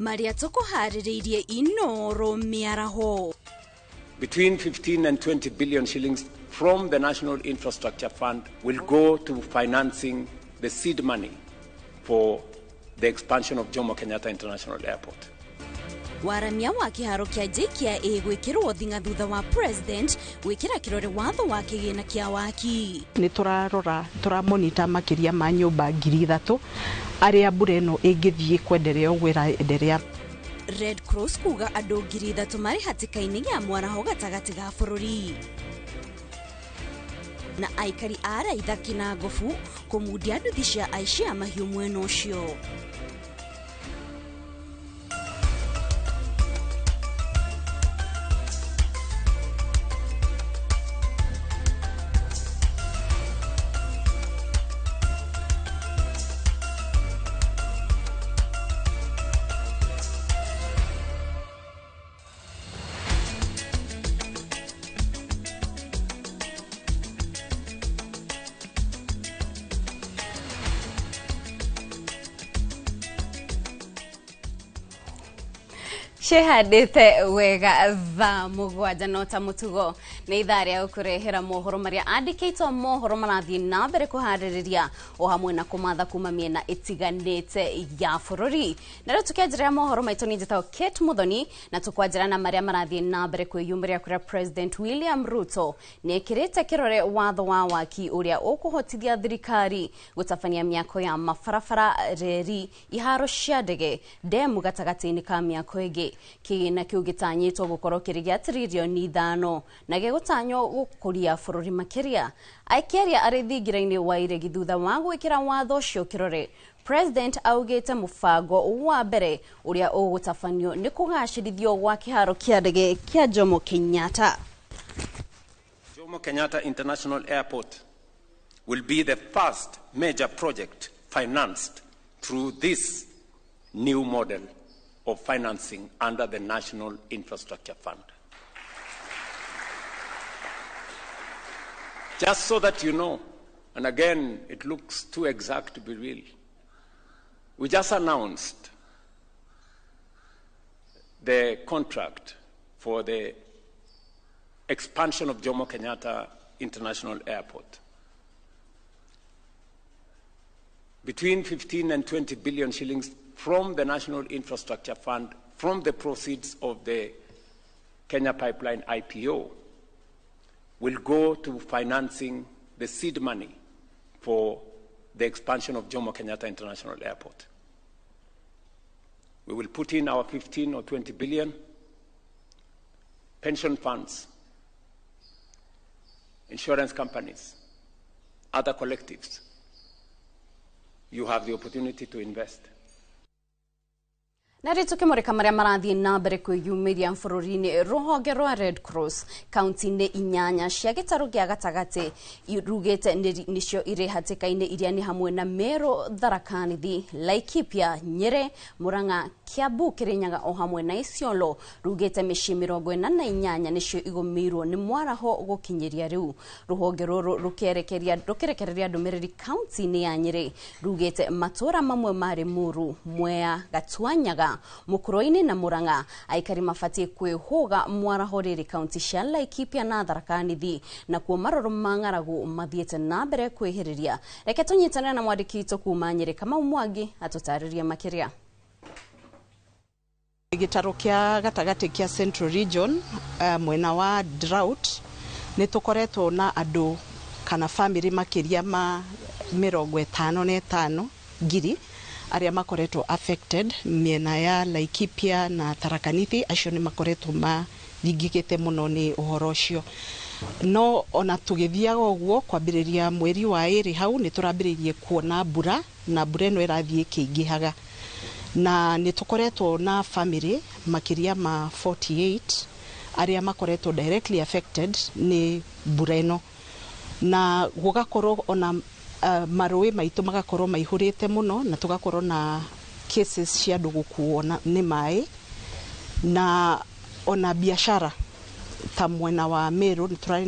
Maria tũkũharĩrĩirie Inoro mĩaraho. Between 15 and 20 billion shillings from the National Infrastructure Fund will go to financing the seed money for the expansion of Jomo Kenyatta International Airport. Waramia wa kĩharo kĩa JKIA gwĩkĩrwo thing'a thutha wa president gwĩkĩra kĩrore watho wa kĩgĩna kĩa waki. Nĩ tũrarora tũramonita makĩria ma nyũmba 3,000 arĩa mbura ĩno ĩngĩthiĩ kwenderea ũguo ĩraenderea. Red Cross kuga andũ 3,000 marĩ hatĩka-inĩ ya mwaraho gatagatĩ ga bũrũri. Na aikari a Raitha Kĩnangobu kũmundia nduthi cia aici a mahiũ mwena ũcio. Cihandĩte wega thaa 7 no ta mũtugo nĩ ithaa rĩa gũkũrehera mohoro marĩa andĩkĩtwo mohoro marathiĩ na mbere kũharĩrĩria o hamwe na kũmatha kuma mĩena ĩtiganĩte ya bũrũri. Na rĩu tũkĩanjĩrĩra mohoro maitũ nĩ njĩtagwo Kate Muthoni na tũkwanjĩra na marĩa marathiĩ na mbere kwĩyumĩria kũrĩa President William Ruto nĩ ekĩrĩte kĩrore watho wa waki ũrĩa ũkũhotithia thirikari gũtabania mĩako ya mabarabara, reri, iharo cia ndege, ndemu gatagatĩ-inĩ ka mĩako ĩngĩ. Kĩgĩna kĩu gĩtanyĩtwo gũkorwo kĩrĩ gĩa tiririoni 5 na gĩgũtanywo gũkũria bũrũri makĩria. Akĩaria arĩ thingira-inĩ wa iregi thutha wa gwĩkĩra watho ũcio kĩrore, President augĩte mũbango wa mbere ũrĩa ũgũtabanio nĩ kũgacĩrithio gwa kĩharo kĩa ndege kĩa Jomo Kenyatta. Jomo Kenyatta International Airport will be the first major project financed through this new model of financing under the National Infrastructure Fund. Just so that you know, and again, it looks too exact to be real, we just announced the contract for the expansion of Jomo Kenyatta International Airport. Between 15 and 20 billion shillings from the National Infrastructure Fund, from the proceeds of the Kenya Pipeline IPO, will go to financing the seed money for the expansion of Jomo Kenyatta International Airport. We will put in our 15 or 20 billion, pension funds, insurance companies, other collectives. You have the opportunity to invest. Na rĩu tũkĩmũrĩka marĩa marathiĩ na mbere kwĩyumĩria bũrũri-inĩ, rũhonge rwa Red Cross kaunti-inĩ 8 cia gĩtarũ gĩa gatagatĩ rugĩte nĩcio irĩ hatĩka-inĩ iria nĩ hamwe na Meru, Tharaka Nithi, Laikipia, Nyeri, Murang'a, Kiambu, Kirinyaga o hamwe na Isiolo. Rugĩte mĩciĩ 48 nĩcio igũmĩirwo nĩ mwaraho gũkinyĩria rĩu. Rũhonge rũrũ rũkĩrekereria ndũmĩrĩri kaunti-inĩ ya Nyeri rugĩte matũra mamwe marĩ Muru, Mwea, Gatuanyaga, Mukuruini na Murang'a aikari mabatiĩ kwĩhũga mwaraho rĩrĩ kaunti cia Laikipia na Tharaka Nithi, na kuo marũrũ ma ng'aragu mathiĩte na mbere kwĩhĩrĩria. Reke tũnyitanĩre na mwandĩki witũ kuma Nyeri Kamau Mwangi atũtarĩrie makĩria. Gĩtarũ kĩa gatagatĩ kĩa Central Region mwena wa drought nĩ tũkoretwo na andũ kana famĩlĩ makĩria ma 55,000 arĩa makoretwo affected mĩena ya Laikipia na Tharaka Nithi. Acio nĩ makoretwo mathingĩkĩte mũno nĩ ũhoro ũcio. No ona tũgĩthiaga ũguo kwambĩrĩria mweri wa 2 hau nĩ tũrambĩrĩirie kuona mbura, na mbura ĩno ĩrathiĩ ĩkĩingĩhaga, na nĩ tũkoretwo na famĩlĩ makĩria ma 48 arĩa makoretwo directly affected nĩ mbura ĩno, na gũgakorwo ona marũĩ maitũ magakorwo maihũrĩte mũno, na tũgakorwo na cases cia andũ gũkuo nĩ maĩ, na ona biashara ta mwena wa Meru nĩ tũrarĩ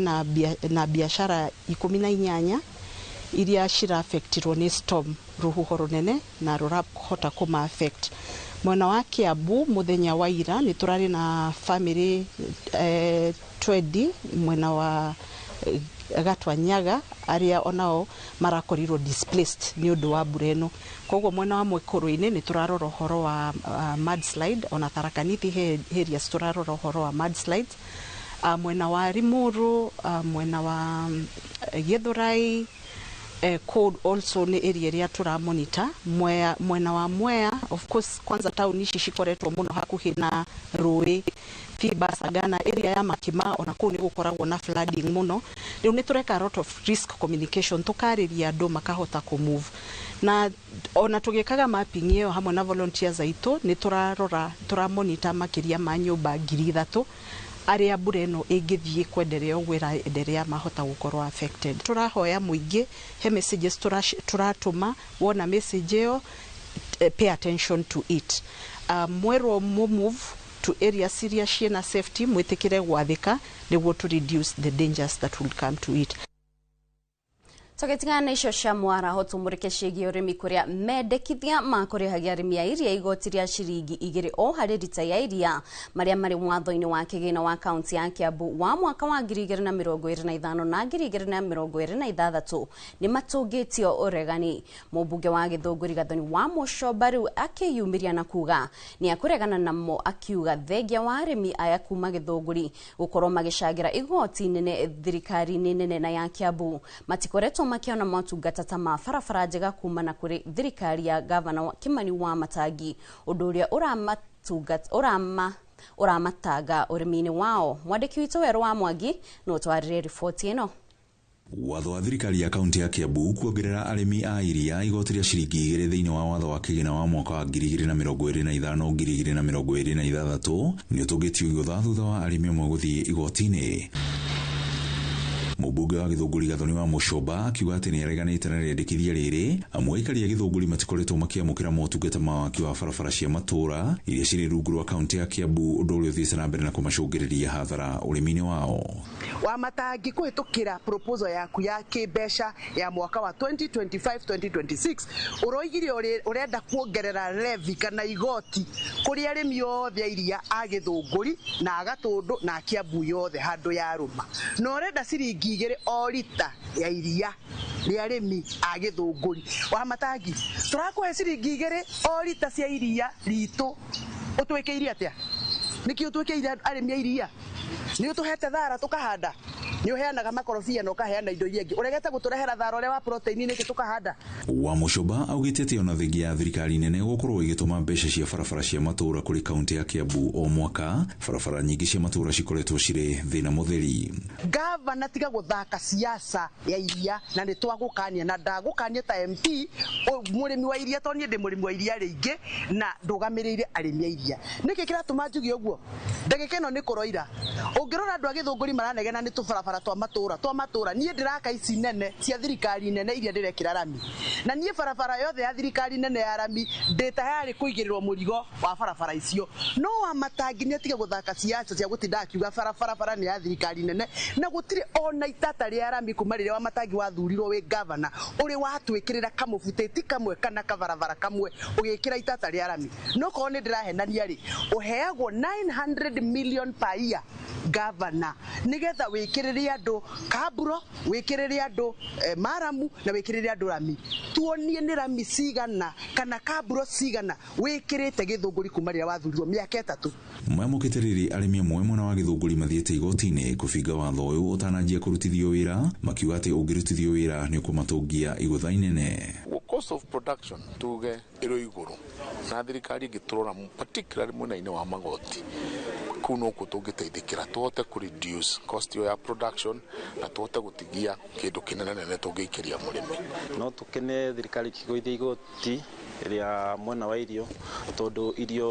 na biashara 18 iria cira-affectirwo nĩ storm, rũhuho rũnene na rũrahota kũma affect. Mwena wa Kiambu mũthenya wa ira nĩ tũrarĩ na family 20 mwena wa Gatwanyaga arĩa onao marakorirwo displaced nĩ ũndũ wa mbura ĩno. Koguo mwena wa Mwĩkũrũ-inĩ nĩ tũrarora ũhoro wa mudslide, ona Tharaka Nithi he areas tũrarora ũhoro wa mudslides. Mwena wa Limuru, mwena wa Githurai, code also nĩ area ĩrĩa tũramonita. Mwena wa Mwea, of course, kwanza taũni ici cikoretwo mũno hakuhĩ na rũĩ, Thiba, Sagana, area ya Makima, ona kũu nĩ gũkoragwo na flooding mũno. Rĩu nĩ tũreka a lot of risk communication, tũkarĩria andũ makahota kũ move, na ona tũgĩkaga mapping ĩyo hamwe na volunteers aitũ nĩ tũrarora, tũramonita makĩria ma nyũmba 3,000 arĩa mbura ĩno ĩngĩthiĩ kwenderea ũguo ĩraenderea mahota gũkorwo affected. Tũrahoya mũingĩ, he messages tũratũma, wona message ĩyo, pay attention to it. Mwerwo mũ move to areas iria ciĩna safety, mwĩtĩkĩre gwathĩka nĩguo to reduce the dangers that will come to it. Tũgĩtigana na icio cia mwaraho, tũmũrĩke ciĩgiĩ ũrĩmi kũrĩa mendekithia ma kũrĩhagia arĩmi a iria igoti rĩa ciringi 2 o harĩ rita ya iria marĩa marĩ watho-inĩ wa kĩgĩna wa kaunti ya Kiambu wa mwaka wa 2025 na 2026 nĩ matũngĩtio ũregani. Mũmbunge wa Gĩthũngũri Gathoni wa Mũcomba rĩu akĩyumĩria na kuga nĩ akũregana namo, akiuga thengia wa arĩmi aya kuma Gĩthũngũri gũkorwo magĩcangĩra igoti nene thirikari-inĩ nene na ya Kiambu matikoretwo makiona motungata ta ma barabara njega kumana kũrĩ thirikari ya gavana Kimani wa Matangi, ũndũ ũrĩa ũramatanga ũrĩmi-inĩ wao. Mwandĩki witũ Werũ wa Mwangi no twarĩrie riboti ĩno. Watho wa thirikari ya kaunti ya Kiambu kuongerera arĩmi a iria igoti rĩa ciringi 2 thĩinĩ wa watho wa kĩgĩna wa mwaka wa 2025 2026 nĩ ũtũngĩtio igũtha thutha wa arĩmi amwe gũthiĩ igoti-inĩ. Mũmbunge wa Gĩthũngũri Gathoni wa Mũcomba akiuga atĩ nĩ areganĩte na rĩendekithia rĩrĩ, amwe aikari a Gĩthũngũri matikoretwo makĩamũkĩra motungata ma waki wa barabara cia matũũra iria cirĩ rungu rwa kaunti ya Kiambu, ũndũ ũrĩa ũthiĩte na mbere na kũmacũngĩrĩria hathara ũrĩmi-inĩ wao. Wa Matangi kũhĩtũkĩra proposal yaku ya kĩmbeca ya mwaka wa 2025-2026 ũroigire ũrenda kuongerera levy kana igoti kũrĩ arĩmi othe a iria a Gĩthũngũri na a Gatũndũ na a Kiambu yothe handũ ya rũma, na ũrenda ciringi 2 o rita ya iria rĩa arĩmi a Gĩthũngũri. Wa Matangi, tũrakũhe ciringi 2 o rita cia iria ritũ, ũtwĩkĩire atĩa? Nĩkĩ ũtwĩkĩire arĩmi a iria? Nĩ ũtũhete thara tũkahanda, nĩ ũheanaga makorobia na ũkaheana indo iria ingĩ, ũregete gũtũrehera thara ũrĩa wa protein nĩkĩ tũkahanda? Wa Mũcomba augĩte atĩ ona thengia ya thirikari nene gũkorwo ĩgĩtũma mbeca cia barabara cia matũũra kũrĩ kaunti ya Kiambu o mwaka, barabara nyingĩ cia matũũra cikoretwo cirĩ thĩna mũtheri. Gavana, tiga gũthaka siasa ya iria, na nĩ twagũkania na ndagũkania ta MP mũrĩmi wa iria, tondũ niĩ ndĩ mũrĩmi wa iria rĩingĩ na ndũgamĩrĩire arĩmi a iria. Nĩkĩ kĩratũma njuge ũguo? Ndagĩka ĩno nĩ kũroira. Ũngĩrora andũ a Gĩthũngũri maranegena nĩ tũbarabara twa matũũra, niĩ ndĩraka ici nene cia thirikari nene iria ndĩrekĩra rami, na niĩ barabara yothe ya thirikari nene ya rami ndĩ tayarĩ kũigĩrĩrwo mũrigo wa barabara icio. No wa Matangi nĩ atige gũthaka siasa cia gũtinda akiuga barabara nĩ ya thirikari nene, na gũtirĩ ona itata rĩa rami kuma rĩrĩa wa Matangi wathurirwo wĩ gavana ũrĩ watwĩkĩrĩra kamũbutĩti kamwe kana kabarabara kamwe ũgĩkĩra itata rĩa rami. No korwo nĩ ndĩrahenania rĩ, ũheagwo 900 million per year gavana nĩgetha wĩkĩrĩre andũ kamburo, wĩkĩrĩre andũ maramu na wĩkĩrĩre andũ rami. Tuonie nĩ rami cigana kana kamburo cigana wĩkĩrĩte Gĩthũngũri kuma rĩrĩa wathurirwo mĩaka 3. Mamũkĩte rĩrĩ arĩmi amwe mwena wa Gĩthũngũri mathiĩte igoti-inĩ kũbinga watho ũyũ ũtananjia kũrutithio wĩra, makiuga atĩ ũngĩrutithio wĩra nĩ ũkũmatũngia igũtha inene. Cost of production tuge ĩrĩ igũrũ na thirikari ĩngĩtũrora particularly mwena-inĩ wa magoti kũu nokuo tũngĩteithĩkĩra tũhote kũ reduce cost ya production na tũhote gũtigia kĩndũ kĩnene nene tũngĩikĩria mũrĩmi. No tũkene thirikari ĩkĩgũithia igoti rĩa mwena wa irio, tondũ irio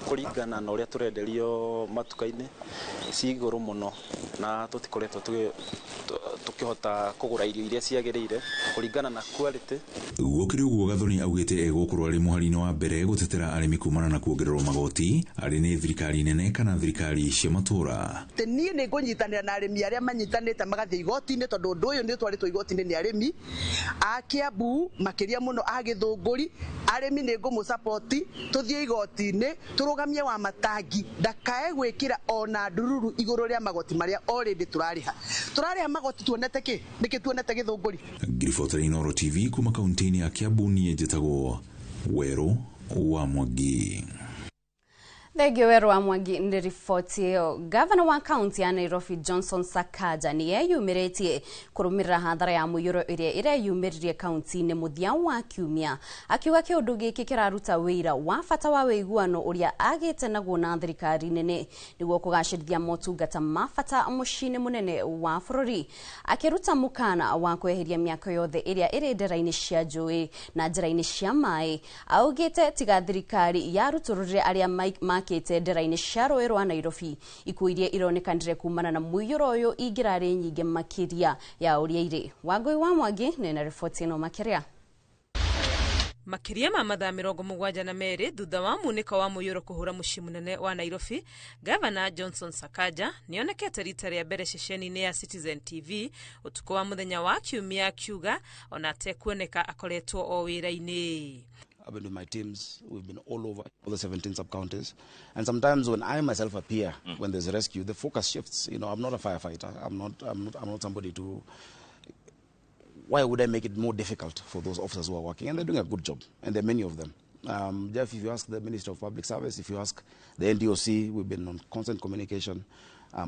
kũringana na ũrĩa tũrenderio matuka-inĩ ci igũrũ mũno na tũtikoretwo tũkĩhota kũgũra irio iria ciagĩrĩire kũringana na quality. Gũkĩrĩ ũguo, Gathoni augĩte egũkorwo arĩ mũhari-inĩ wa mbere gũtetera arĩmi kumana na kuongererwo magoti arĩ nĩ thirikari nene kana thirikari cia matũra. Niĩ nĩ ngũnyitanĩra na arĩmi arĩa manyitanĩte magathiĩ igoti-inĩ, tondũ ũndũ ũyũ nĩ ũtwarĩtwo igoti-inĩ nĩ arĩmi a Kiambu, makĩria mũno a Gĩthũngũri. Arĩmi nĩ ngũmũsapoti tũthiĩ igoti-inĩ tũrũgamie wa matangi ndakae gwĩkĩra ona ndururu igũrũ rĩa magoti marĩa already tũrarĩha. Tũrarĩha magoti tuonete kĩ? Nĩkĩ tuonete Gĩthũngũri? Ngiribota Inooro TV kuma kaunti-inĩ ya Kiambu, niĩ njĩtagwo Werũ wa Mwangi. Thengio Werũ wa Mwangi nĩ riboti ĩyo. Gavana wa kaunti ya Nairobi Johnson Sakaja nĩ eyumĩrĩtie kũrũmĩrĩra hathara ya mũiyũro ĩrĩa ĩreyumĩririe kaunti-inĩ mũthia wa kiumia, akiuga kĩũndũ gĩkĩ kĩraruta wĩira wa bata wa wĩiguano ũrĩa agĩte naguo na thirikari nene nĩguo kũgacĩrithia motungata ma bata mũciĩ-inĩ mũnene wa bũrũri. Akĩruta mũkana wa kweheria mĩako yothe ĩrĩa ĩrĩ ndera-inĩ cia njũĩ na njĩra-inĩ cia maĩ, augĩte tiga thirikari yarutũrũrire arĩa makĩte ndera-inĩ cia rũĩ rwa Nairobi, ikuũ iria ironekanire kumana na mũiyũro ũyũ ingĩrarĩ nyingĩ makĩria ya ũrĩa irĩ. Wangũi wa Mwangi nĩ na riboti ĩno makĩria. Makĩria ma mathaa 72 thutha wa munĩko wa mũiyũro kũhũra mũciĩ mũnene wa Nairobi, Gavana Johnson Sakaja nĩonekete rita rĩa mbere ceceni-inĩ ya Citizen TV ũtukũ wa mũthenya wa kiumia, akiuga ona atekuoneka akoretwo o wĩra-inĩ. I've been with my teams. We've been all over all the 17 sub-counties. And sometimes when I myself appear, when there's a rescue, the focus shifts. I'm not a firefighter. I'm not somebody to... Why would I make it more difficult for those officers who are working? And they're doing a good job, and there are many of them. Jeff, if you ask the Minister of Public Service, if you ask the NDOC, we've been on constant communication.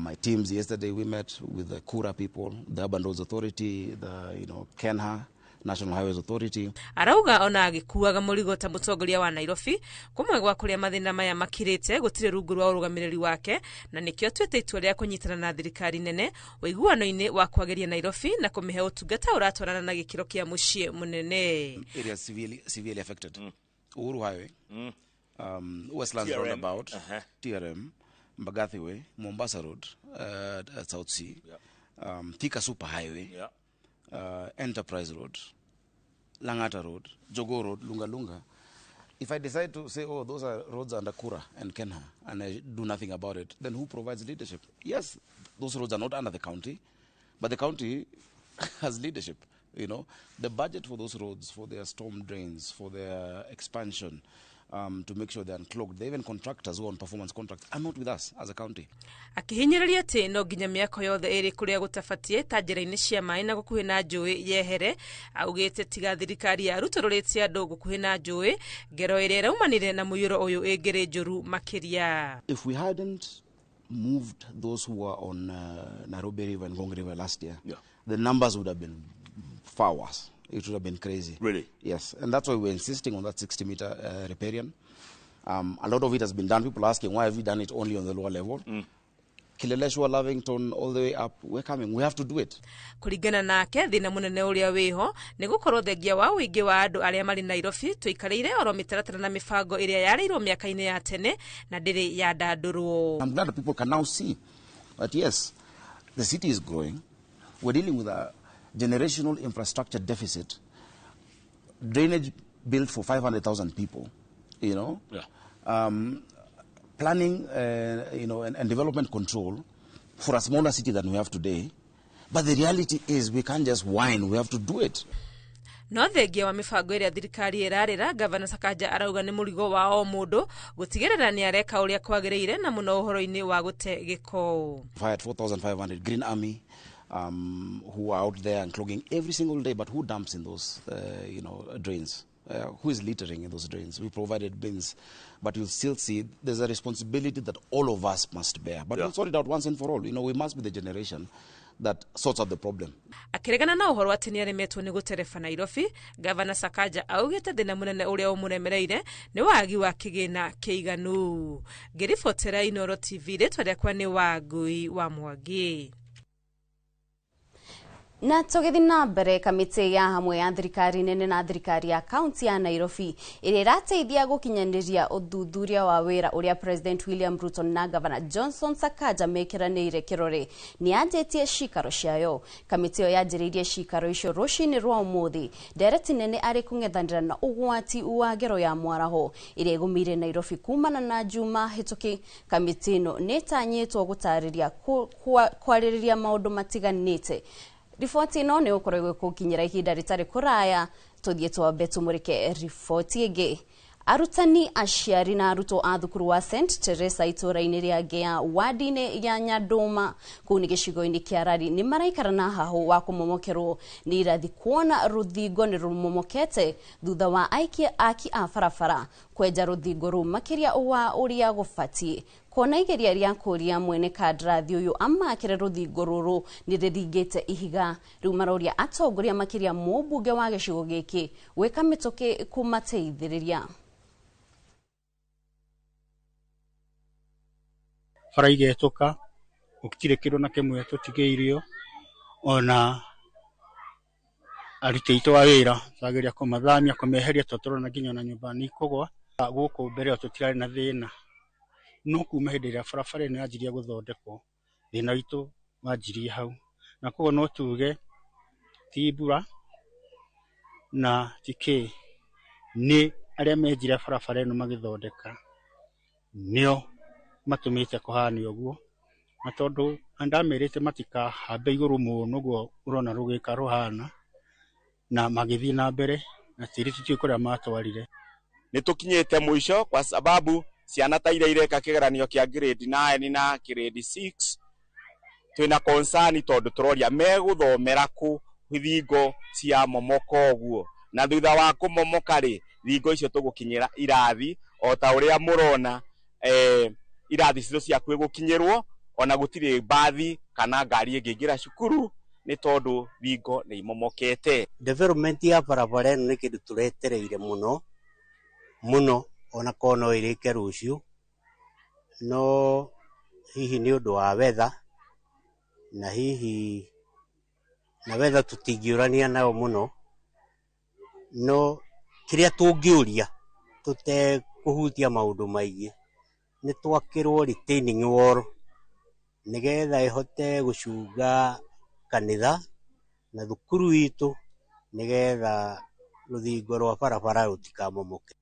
My teams, yesterday we met with the KURA people, the Urban Roads Authority, the KENHA, National Highways Authority. Arauga ona agĩkuaga mũrigo ta mũtongoria wa Nairobi kũmwe gwa kũrĩa mathĩna maya makirĩte gũtirĩ rungu rwa ũrũgamĩrĩri wake, na nĩkĩo tuĩte itua rĩa kũnyitana na thirikari nene ũiguano-inĩ wa kwagĩria Nairobi na kũmĩhe ũtungata ũratwarana na gĩkĩro kĩa mũciĩ mũnene. Areas severely affected. Uhuru Highway, Westlands TRM. Roundabout, TRM, Mbagathi Way, Mombasa Road, at South C, Thika Super Highway, Enterprise Road, Langata Road, Jogoo Road, Lunga Lunga. If I decide to say, oh, those are roads under KURA and KENHA, and I do nothing about it, then who provides leadership? Yes, those roads are not under the county, but the county has leadership. The budget for those roads, for their storm drains, for their expansion, to make sure they're unclogged. Even contractors who are on performance contracts are not with us as a county. Akihinyĩrĩria atĩ no nginya mĩako yothe ĩrĩ kũrĩa gũtabatiĩ ta njĩra-inĩ cia maĩ na gũkuhĩ na njũĩ yehere, augĩte tiga thirikari yarutũrũrĩte andũ gũkuhĩ na njũĩ, ngero ĩrĩa ĩraumanire na mũiyũro ũyũ ĩngĩrĩ njũru makĩria. If we hadn't moved those who were on Nairobi River and Ngong River last year, the numbers would have been far worse. It would have been crazy. Really? Yes. And that's why we're insisting on that 60-meter riparian. A lot of it has been done. People are asking, why have we done it only on the lower level? Kileleshwa, Lavington, all the way up, we're coming. We have to do it. Kũringana nake, thĩna mũnene ũrĩa wĩho nĩ gũkorwo thengia wa ũingĩ wa andũ arĩa marĩ Nairobi, tũikarĩire oro mĩtaratara na mĩbango ĩrĩa yarĩirwo mĩaka-inĩ ya tene na ndĩrĩ yandandũrwo. I'm glad that people can now see that, yes, the city is growing. We're dealing with a generational infrastructure deficit. Drainage built for 500,000 people. Planning, and development control for a smaller city than we have today. But the reality is we can't just whine, we have to do it. No thengia wa mĩbango ĩrĩa thirikari ĩrarĩra, Gavana Sakaja arauga nĩ mũrigo wa o mũndũ gũtigĩrĩra nĩ areka ũrĩa kwagĩrĩire na mũno ũhoro-inĩ wa gũte gĩko. Hired 4,500 Green Army who are out there and clogging every single day, but who dumps in those drains? Who is littering in those drains? We provided bins, but you'll still see there's a responsibility that all of us must bear. But we'll sort it out once and for all. We must be the generation that sorts out the problem. Akĩregana na ũhoro atĩ nĩ aremetwo nĩ gũtereba Nairobi, Gavana Sakaja augĩte thĩna mũnene ũrĩa ũmũremereire nĩ wagi wa kĩgĩna kĩiganu. Ngĩribotera Inooro TV, rĩtwa rĩakwa nĩ Wangui wa Mwangi. Na tũgĩthiĩ na mbere, kamĩtĩ ya hamwe ya thirikari nene na thirikari ya kaunti ya Nairobi ĩrĩa ĩrateithia gũkinyanĩria ũthuthuria wa wĩra ũrĩa President William Ruto na Governor Johnson Sakaja mekĩranĩire kĩrore nĩ yanjĩtie cikaro ciayo. Kamĩtĩ ĩyo yanjĩrĩirie cikaro icio rũcinĩ rwa ũmũthĩ, ndereti nene arĩ kũng'ethanĩra na ũgwati wa ngero ya mwaraho ĩrĩa ĩgũmĩire Nairobi kumana na juma hĩtũki. Kamĩtĩ ĩno nĩ ĩtanyĩtwo gũtarĩria kwarĩrĩria maũndũ matiganĩte. Riboti ĩno nĩ gũkorwo ĩgĩgũkinyĩra ihinda rĩtarĩ kũraya. Tũthiĩ twambe tũmũrĩke riboti ĩngĩ. Arutani, aciari na arutwo a thukuru wa St Teresa itũũra-inĩ rĩa Ngea, wadi-inĩ ya Nyandũma, kũu nĩ gĩcigo-inĩ kĩa Rari, nĩ maraikara na hahũ wa kũmomokerwo nĩ irathi, kuona rũthingo nĩ rũmomokete thutha wa aikia aki a barabara kwenja rũthingo rũu makĩria wa ũrĩa gũbatiĩ. Kuona igeria rĩa kũria mwene kandarathi ũyũ amakĩre rũthingo rũrũ nĩ rĩringĩte ihiga, rĩu maroria atongoria, makĩria mũmbunge wa gĩcigo gĩkĩ, gwĩka mĩtũkĩ kũmateithĩrĩria. Bara igetũka, gũtirĩ kĩndũ na kĩmwe tũtigĩirio, ona aruti aitũ a wĩra twageria kũmathamia, kũmeheria, tondũ tũrona nginya ona nyũmba nĩ ikũgwa. Gũkũ mbere ĩyo tũtirarĩ na thĩna, no kuma hĩndĩ ĩrĩa barabara ĩno yanjirie gũthondekwo, thĩna witũ wanjirie hau. Na koguo no tuge ti mbura na ti kĩ, nĩ arĩa menjire barabara ĩno magĩthondeka nĩo matũmĩte kũhane ũguo. Na tondũ ndamerĩte matikahambe igũrũ mũno ũguo ũrona rũgĩka rũhana, na magĩthiĩ na mbere na tĩri tũtiũĩ kũrĩa matwarire. Nĩ tũkinyĩte mũico, kwa sababu ciana ta iria ireka kĩgeranio kĩa grade 9 na grade 6, twĩna concern tondũ tũroria megũthomera kũ thingo cia momoka ũguo. Na thutha wa kũmomoka rĩ, thingo icio tũgũkinyĩra irathi o ta ũrĩa mũrona, irathi citũ ciakuĩ gũkinyĩrwo, ona gũtirĩ mbathi kana ngari ĩngĩingĩra cukuru nĩ tondũ thingo nĩ imomokete. Development ya barabara ĩno nĩ kĩndũ tũretereire mũno mũno, ona korwo no ĩrĩke rũciũ, no hihi nĩ ũndũ wa weather, na hihi na weather tũtingĩũrania nayo mũno, no kĩrĩa tũngĩũria tũtekũhutia maũndũ maingĩ nĩ twakĩrwo retaining wall, nĩgetha ĩhote gũcunga kanitha na thukuru itũ, nĩgetha rũthingo rwa barabara rũtikamomoke.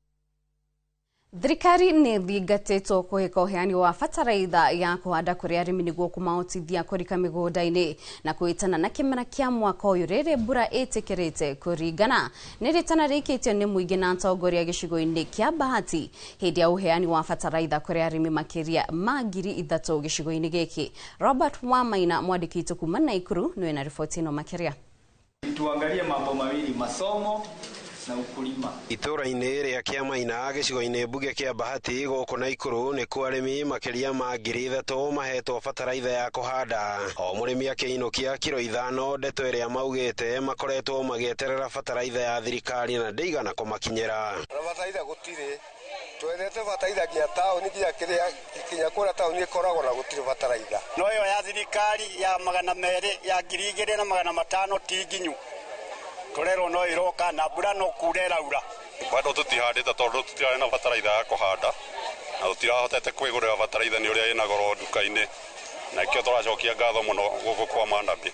Thirikari nĩ thingatĩtwo kũhĩka ũheani wa bataraitha ya kũhanda kũrĩ arĩmi nĩguo kũmahotithia kũrika mĩgũnda-inĩ na kwĩtana na kĩmera kĩa mwaka ũyũ rĩrĩ mbura ĩtĩkĩrĩte, kũringana nĩ rĩtana rĩikĩtio nĩ mũingĩ na atongoria gĩcigo-inĩ kĩa Bahati hĩndĩ ya ũheani wa bataraitha kũrĩ arĩmi makĩria ma 3,000 gĩcigo-inĩ gĩkĩ. Robert Wamaina, mwandĩki witũ kuma Naikuru, nĩwe na riboti ĩno makĩria. Tuangalie mambo mawili, masomo na ukulima. Itũra-inĩ rĩa Kĩamaina, gĩcigo-inĩ mbunge kĩa Bahati gũkũ Naikuru, nĩkuo arĩmi makĩria ma 3,000 mahetwo bataraitha ya kũhanda, o mũrĩmi akĩinũkia kiro 5, ndeto ĩrĩa maugĩte makoretwo magĩeterera bataraitha ya thirikari na ndĩigana kũmakinyĩra. Bataraitha gũtirĩ, twethete bataraitha nginya taũni, nginya kĩrĩa kinya kũrĩa taũni ĩkoragwo na gũtirĩ bataraitha. No ĩyo ya thirikari ya 200, ya 2,500 ti nginyu, tũrerwo no ĩroka na mbura no kura ĩraura. Bado tũtihandĩte tondũ tũtirarĩ na bataraitha ya kũhanda, na tũtirahotete kwĩgũrĩra bataraitha nĩ ũrĩa ĩna goro nduka-inĩ, na nĩkĩo tũracokia ngatho mũno gũkũ kwa Mandabi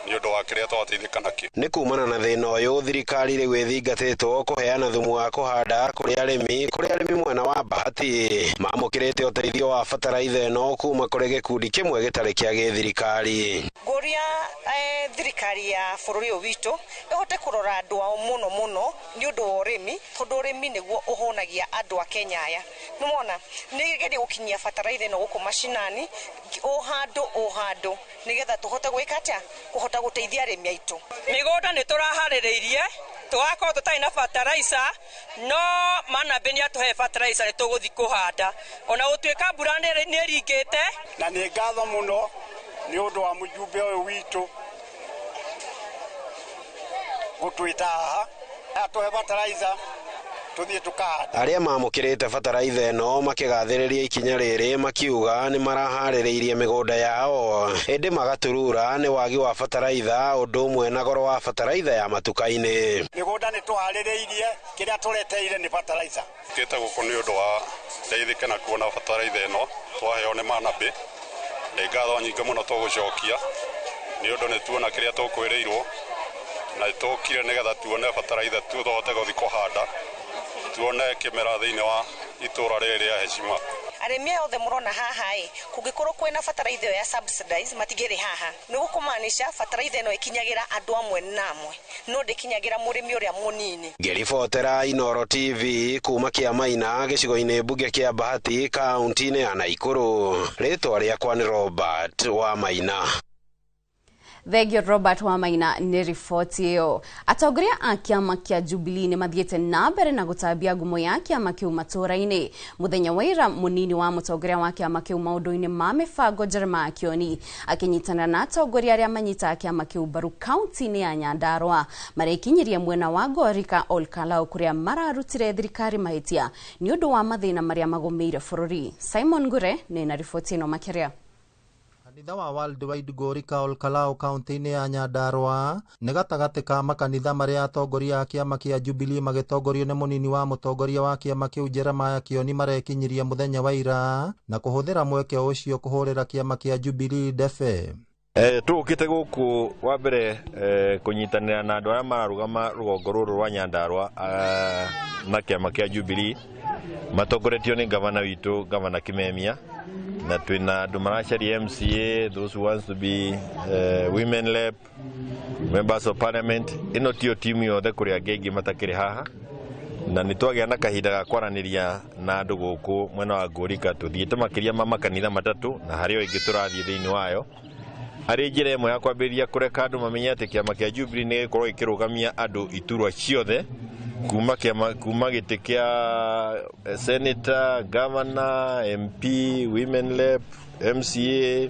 nĩ ũndũ wa kĩrĩa twateithĩka nakĩo. Nĩ kumana na thĩna ũyũ, thirikari rĩu ĩthingatĩtwo kũheana thumu wa kũhanda kũrĩ arĩmi mwena wa Bahati mamũkĩrĩte ũteithio wa bataraitha ĩno kuma kũrĩ gĩkundi kĩmwe gĩtarĩ kĩa gĩthirikari. Ngũria thirikari ya bũrũri ũyũ witũ ĩhote kũrora andũ ao mũno mũno nĩ ũndũ wa ũrĩmi, tondũ ũrĩmi nĩguo ũhũnagia andũ a Kenya aya. Nĩwona nĩ ĩgerie gũkinyia bataraitha ĩno gũkũ macinani, o handũ o handũ, nĩgetha tũhote gwĩka atĩa, kũhota gũteithia arĩmi aitũ. Mĩgũnda nĩ tũraharĩrĩirie, tũgakorwo tũtarĩ na bataraica, no Manambĩ nĩ atũhe bataraica, nĩ tũgũthiĩ kũhanda ona gũtuĩka mbura nĩ ĩringĩte. Na nĩ ngatho mũno nĩ ũndũ wa mũjumbe ũyũ witũ gũtwĩta haha atũhe bataraica. Tuthie tukahanda. Arĩa mamũkĩrĩte bataraitha ĩno makĩgathĩrĩria ikinya rĩrĩ makiuga nĩ maraharĩrĩirie mĩgũnda yao ĩndĩ magaturura nĩ wagi wa bataraitha ũndũ ũmwe na goro wa bataraitha ya matuka-inĩ. Mĩgũnda nĩ tũharĩrĩirie, kĩrĩa tũreteire nĩ bataraitha. Kĩte gũkũ nĩ ũndũ wa ndeithĩke na kuona bataraitha ĩno twaheo nĩ Manabi. Nĩ ngatho nyingĩ mũno tũgũcokia nĩ ũndũ nĩ tuona kĩrĩa tũkwĩrĩirwo na tũkire nĩgetha tuone bataraitha tũhote gũthiĩ kũhanda tuone kĩmera thĩinĩ wa itũra rĩrĩ rĩa heshima. Arĩmi aya othe mũrona haha ĩ, kũngĩkorwo kwĩna bataraitha ĩyo ya subsidize matingĩrĩ haha. Nĩ gũkũmaanisha bataraitha ĩno ĩkinyagĩra andũ amwe na amwe, no ndĩkinyagĩra mũrĩmi ũrĩa mũnini. Ngĩribotera Inooro TV kuma Kĩamaina gĩcigo-inĩ mbunge kĩa Bahati kaunti-inĩ ya Naikuru, rĩtwa rĩakwa nĩ Robert Wamaina. Thengio Robert Wamaina nĩ riboti ĩyo. Atongoria a kĩama kĩa Jubilee nĩ mathiĩte na mbere na gũtambia ngumo ya kĩama kĩu matũũra-inĩ. Mũthenya wa ira mũnini wa mũtongoria wa kĩama kĩu maũndũ-inĩ ma mĩbango Jeremiah Kioni akĩnyitanĩra na atongoria arĩa manyitaga kĩama kĩu mbaru kaunti-inĩ ya Nyandarua marekinyirie mwena wa Ngorika Olkalau kũrĩa mararutire thirikari mahĩtia nĩ ũndũ wa mathĩna marĩa magũmĩire bũrũri. Simon Ngure nĩ na riboti ĩno makĩria. Kanitha wa Worldwide Ngorika Olkalau kaunti-inĩ ya Nyandarua nĩ gatagatĩ ka makanitha marĩa atongoria a kĩama kĩa Jubilee magĩtongorio nĩ mũnini wa mũtongoria wa kĩama kĩu Jeremiah Kioni marekinyirie mũthenya wa ira na kũhũthĩra mweke ũcio kũhũrĩra kĩama kĩa Jubilee ndebe. Tũgũkĩte gũkũ wa mbere kũnyitanĩra na andũ arĩa mararũgama rũgongo rũrũ rwa Nyandarua na kĩama kĩa Jubilee matongoretio nĩ gavana witũ, Gavana Kimemia, na twĩna andũ maracaria MCA, those who wants to be women rep, members of parliament. Ĩno tiyo timu yothe, kũrĩ angĩ aingĩ matakĩrĩ haha, na nĩ twagĩa na kahinda ga kwaranĩria na andũ gũkũ mwena wa Ngorika. Tũthiĩte makĩria ma makanitha matatũ na harĩ o ĩngĩ tũrathiĩ thĩinĩ wayo arĩ njĩra ĩmwe ya kwambĩrĩria kũreka andũ mamenye atĩ kĩama kĩa Jubilee nĩ gĩgũkorwo gĩkĩrũgamia andũ iturwa ciothe kuma kĩama kuma gĩtĩ kĩa senator, governor, MP, women rep, MCA,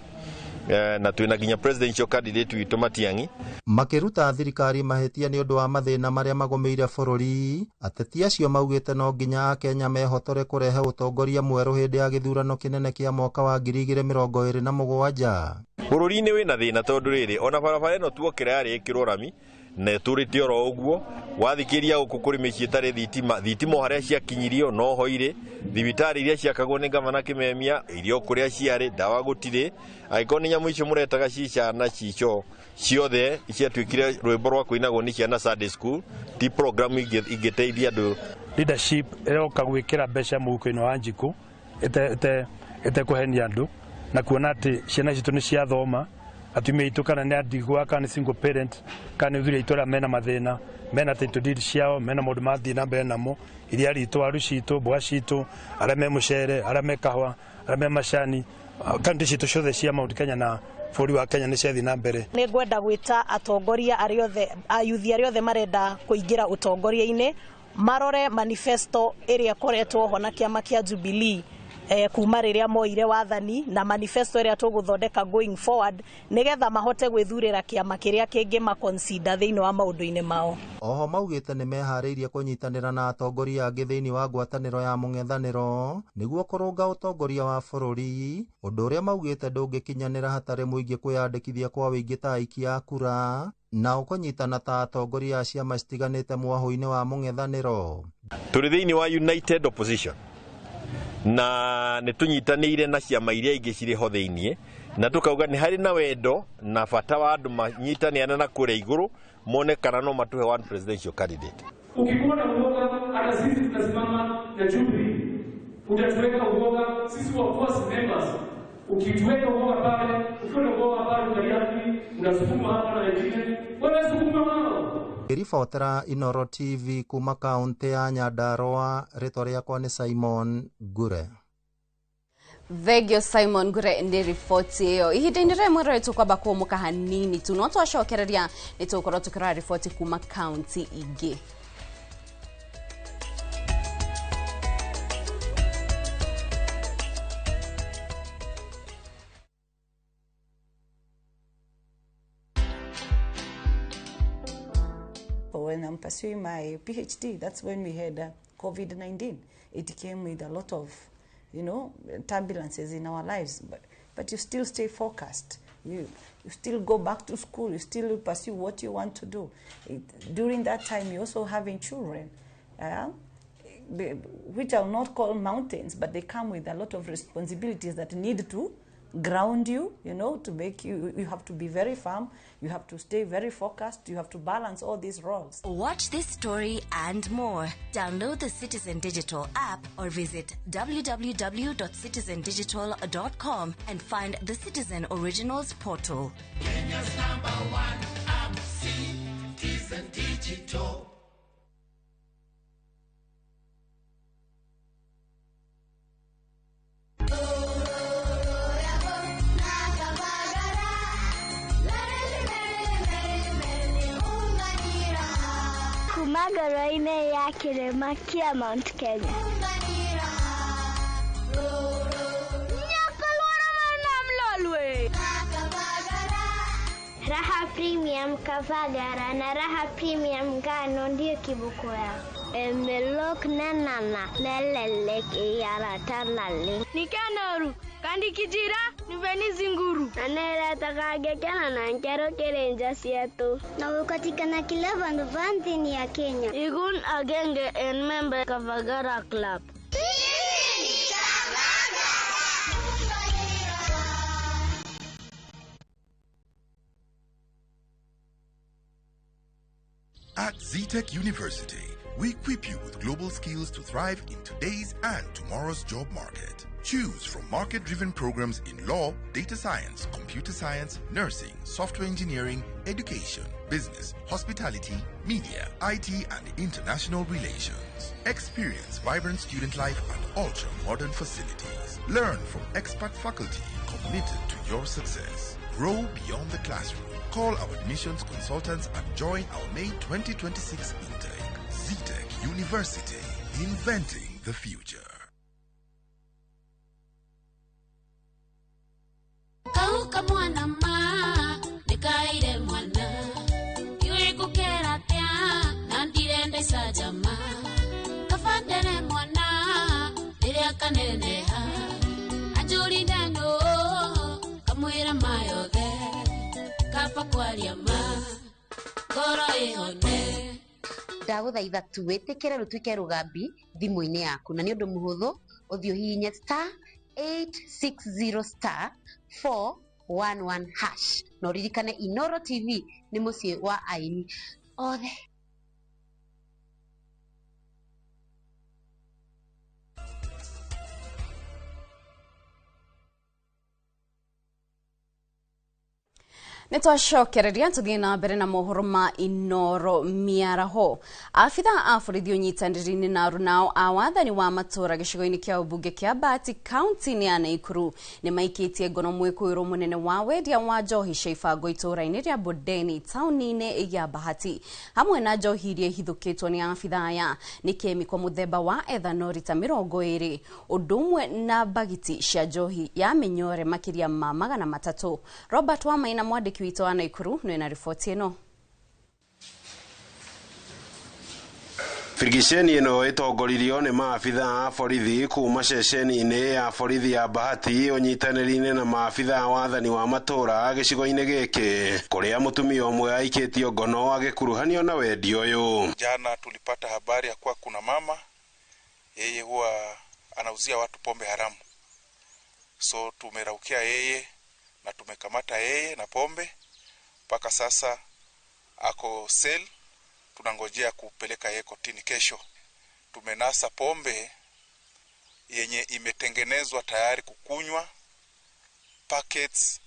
na twĩna nginya presidential candidate witũ Matiang'i. Makĩruta thirikari mahĩtia nĩ ũndũ wa mathĩna marĩa magũmĩire bũrũri, ateti acio maugĩte no nginya akenya mehotore kũrehe ũtongoria mwerũ hĩndĩ ya gĩthurano kĩnene kĩa mwaka wa 2027. Bũrũri-inĩ wĩna thĩna tondũ rĩrĩ ona barabara ĩno tuokĩra yarĩ ĩkĩrwo rami na ĩtũrĩte oro ũguo. Wathikĩria gũkũ kũrĩ mĩciĩ ĩtarĩ thitima, thitima o harĩa ciakinyirio noho irĩ, thibitarĩ iria ciakagwo nĩ Gavana Kimemia irio kũrĩa ciarĩ, ndawa gũtirĩ. Angĩkorwo nĩ nyamũ icio mũretaga cica na cico ciothe ciatuĩkire rwĩmbo rwa kũinagwo nĩ ciana Sunday school, ti program ingĩteithia andũ. Leadership ĩroka gwĩkĩra mbeca mũhuko-inĩ wa Njikũ ĩtekũhenia andũ na kuona atĩ ciana citũ nĩ ciathoma, atumia aitũ kana nĩ andigwa kana nĩ single parent kana nĩ athuri aitũ arĩa mena mathĩna, mena title deed ciao, mena maũndũ marathiĩ na mbere namo, iria ritũ, waru citũ, mboga citũ, arĩa me mũcere, arĩa me kahũa, arĩa me macani, kaunti citũ ciothe cia Mount Kenya na bũrũri wa Kenya nĩ ciathiĩ na mbere. Nĩ ngwenda gwĩta atongoria arĩa othe, ayuthi arĩa othe marenda kũingĩra ũtongoria-inĩ marore manifesto ĩrĩa ĩkoretwo ho na kĩama kĩa Jubilee kuma rĩrĩa moire wathani na manifesto ĩrĩa tũgũthondeka going forward nĩgetha mahote gwĩthurĩra kĩama kĩrĩa kĩngĩ consider thĩinĩ wa maũndũ-inĩ mao. Oho maugĩte nĩ meharĩirie kũnyitanĩra na atongoria angĩ thĩinĩ wa ngwatanĩro ya mũng'ethanĩro nĩguo kũrũnga ũtongoria wa bũrũri, ũndũ ũrĩa maugĩte ndũngĩkinyanĩra hatarĩ mũingĩ kwĩyandĩkithia kwa wĩingĩ ta aikia a kura na ũkũnyitana ta atongoria a ciama citiganĩte mwahũ-inĩ wa mũng'ethanĩro. Tũrĩ thĩinĩ wa United Opposition na nĩ tũnyitanĩire na ciama iria ingĩ cirĩ ho thĩiniĩ na tũkauga nĩ harĩ na wendo na bata wa andũ manyitanĩane na kũrĩa igũrũ mone kana no matũhe one presidential candidate. Ukikuwa na uoga, hata sisi tutasimama na Jubilee. Utatuweka uoga sisi wafuasi members. Ukituweka uoga pale, ukiwa na uoga pale unaliaki, unasukuma hapa na wengine, wanasukuma wao. Ngĩribotera Inooro TV kuma kaunti ya Nyandarua, rĩtwa rĩakwa nĩ Simon Ngure. Thengio Simon Ngure nĩ riboti ĩyo. Ihinda-inĩ rĩmwe rĩrĩ tũkwamba kũũmũka hanini tu, no twacokereria nĩ tũgũkorwo tũkĩrora riboti kuma kaunti ingĩ. When I'm pursuing my PhD, that's when we had COVID-19. It came with a lot of, you know, turbulences in our lives, but you still stay focused. You still go back to school, you still pursue what you want to do. During that time, you're also having children, which I'll not call mountains, but they come with a lot of responsibilities that need to ground you, you know, to make you, you have to be very firm, you have to stay very focused, you have to balance all these roles. Watch this story and more. Download the Citizen Digital app or visit www.citizendigital.com and find the Citizen Originals portal. Kenya's #1 app, Citizen Digital. Magoro-inĩ ya kĩrĩma kĩa Mount Kenya. Raha Premium Kavagara na Raha Premium Ngano ndiyo kiboko yao. Emelok nanana melelek iyaratanale. Nikanoru kandi kijira niveni zinguru. Anera na nkero kerenja sietu. Na ukatikana kila vandu vanthini ya Kenya. Igun agenge en member Kavagara Club. At Zetech University, we equip you with global skills to thrive in today's and tomorrow's job market. Choose from market-driven programs in law, data science, computer science, nursing, software engineering, education, business, hospitality, media, IT, and international relations. Experience vibrant student life and ultra-modern facilities. Learn from expert faculty committed to your success. Grow beyond the classroom. Call our admissions consultants and join our May 2026 intake. Zetech University, inventing the future. Kauka mwana ma, nikaire mwana. Iwe kukera tia, nandire ndaica Kafandere mwana, riria kaneneha. Anjurire no, kamwira mayothe. Kaba kwaria ma, ngoro ihone. Ndagũthaitha tu wĩtĩkĩre rũtuĩke rũgambi thimũ-inĩ yaku na nĩ ũndũ mũhũthũ ũthiĩ ũhihinye star 860 star 411 hash na ũririkane Inoro TV nĩ mũciĩ wa aini othe. Nitwacokereria tuthie na mbere na mohoro ma Inoro miaraho. Abitha a borithi ũnyitanĩri-inĩ na arunao a wathani wa matũra gĩcigo-inĩ kĩa ũmbunge kĩa Bahati kaunti-inĩ ya Nakuru nĩ maikĩtie ngono mwĩkũĩrwo mũnene wa wendia wa njohi cia ibango itũra-inĩ rĩa Bondeni taũni-inĩ ya Bahati. Hamwe na njohi iria ihithũkĩtwo nĩ abitha aya nĩ kemiko mũthemba wa ethanol ta 20 ũndũ ũmwe na bagiti cia njohi ya mĩnyore makĩria ma 300. Robert Wamaina mwandĩki witũ wa Nakuru nĩ na riboti ĩno. Birigiceni ĩno ĩtongoririo nĩ maabitha a borithi kuma ceceni-inĩ ya borithi ya Bahati ũnyitanĩri-inĩ na maabitha a wathani wa matũra gĩcigo-inĩ gĩkĩ kũrĩa mũtumia ũmwe aikĩtio ngono agĩkuruhanio na wendia ũyũ. Jana tulipata habari ya kuwa kuna mama yeye huwa anauzia watu pombe haramu, so tumeraukia yeye na tumekamata yeye na pombe. Mpaka sasa ako sel, tunangojea kupeleka yeye kotini kesho. Tumenasa pombe yenye imetengenezwa tayari kukunywa packets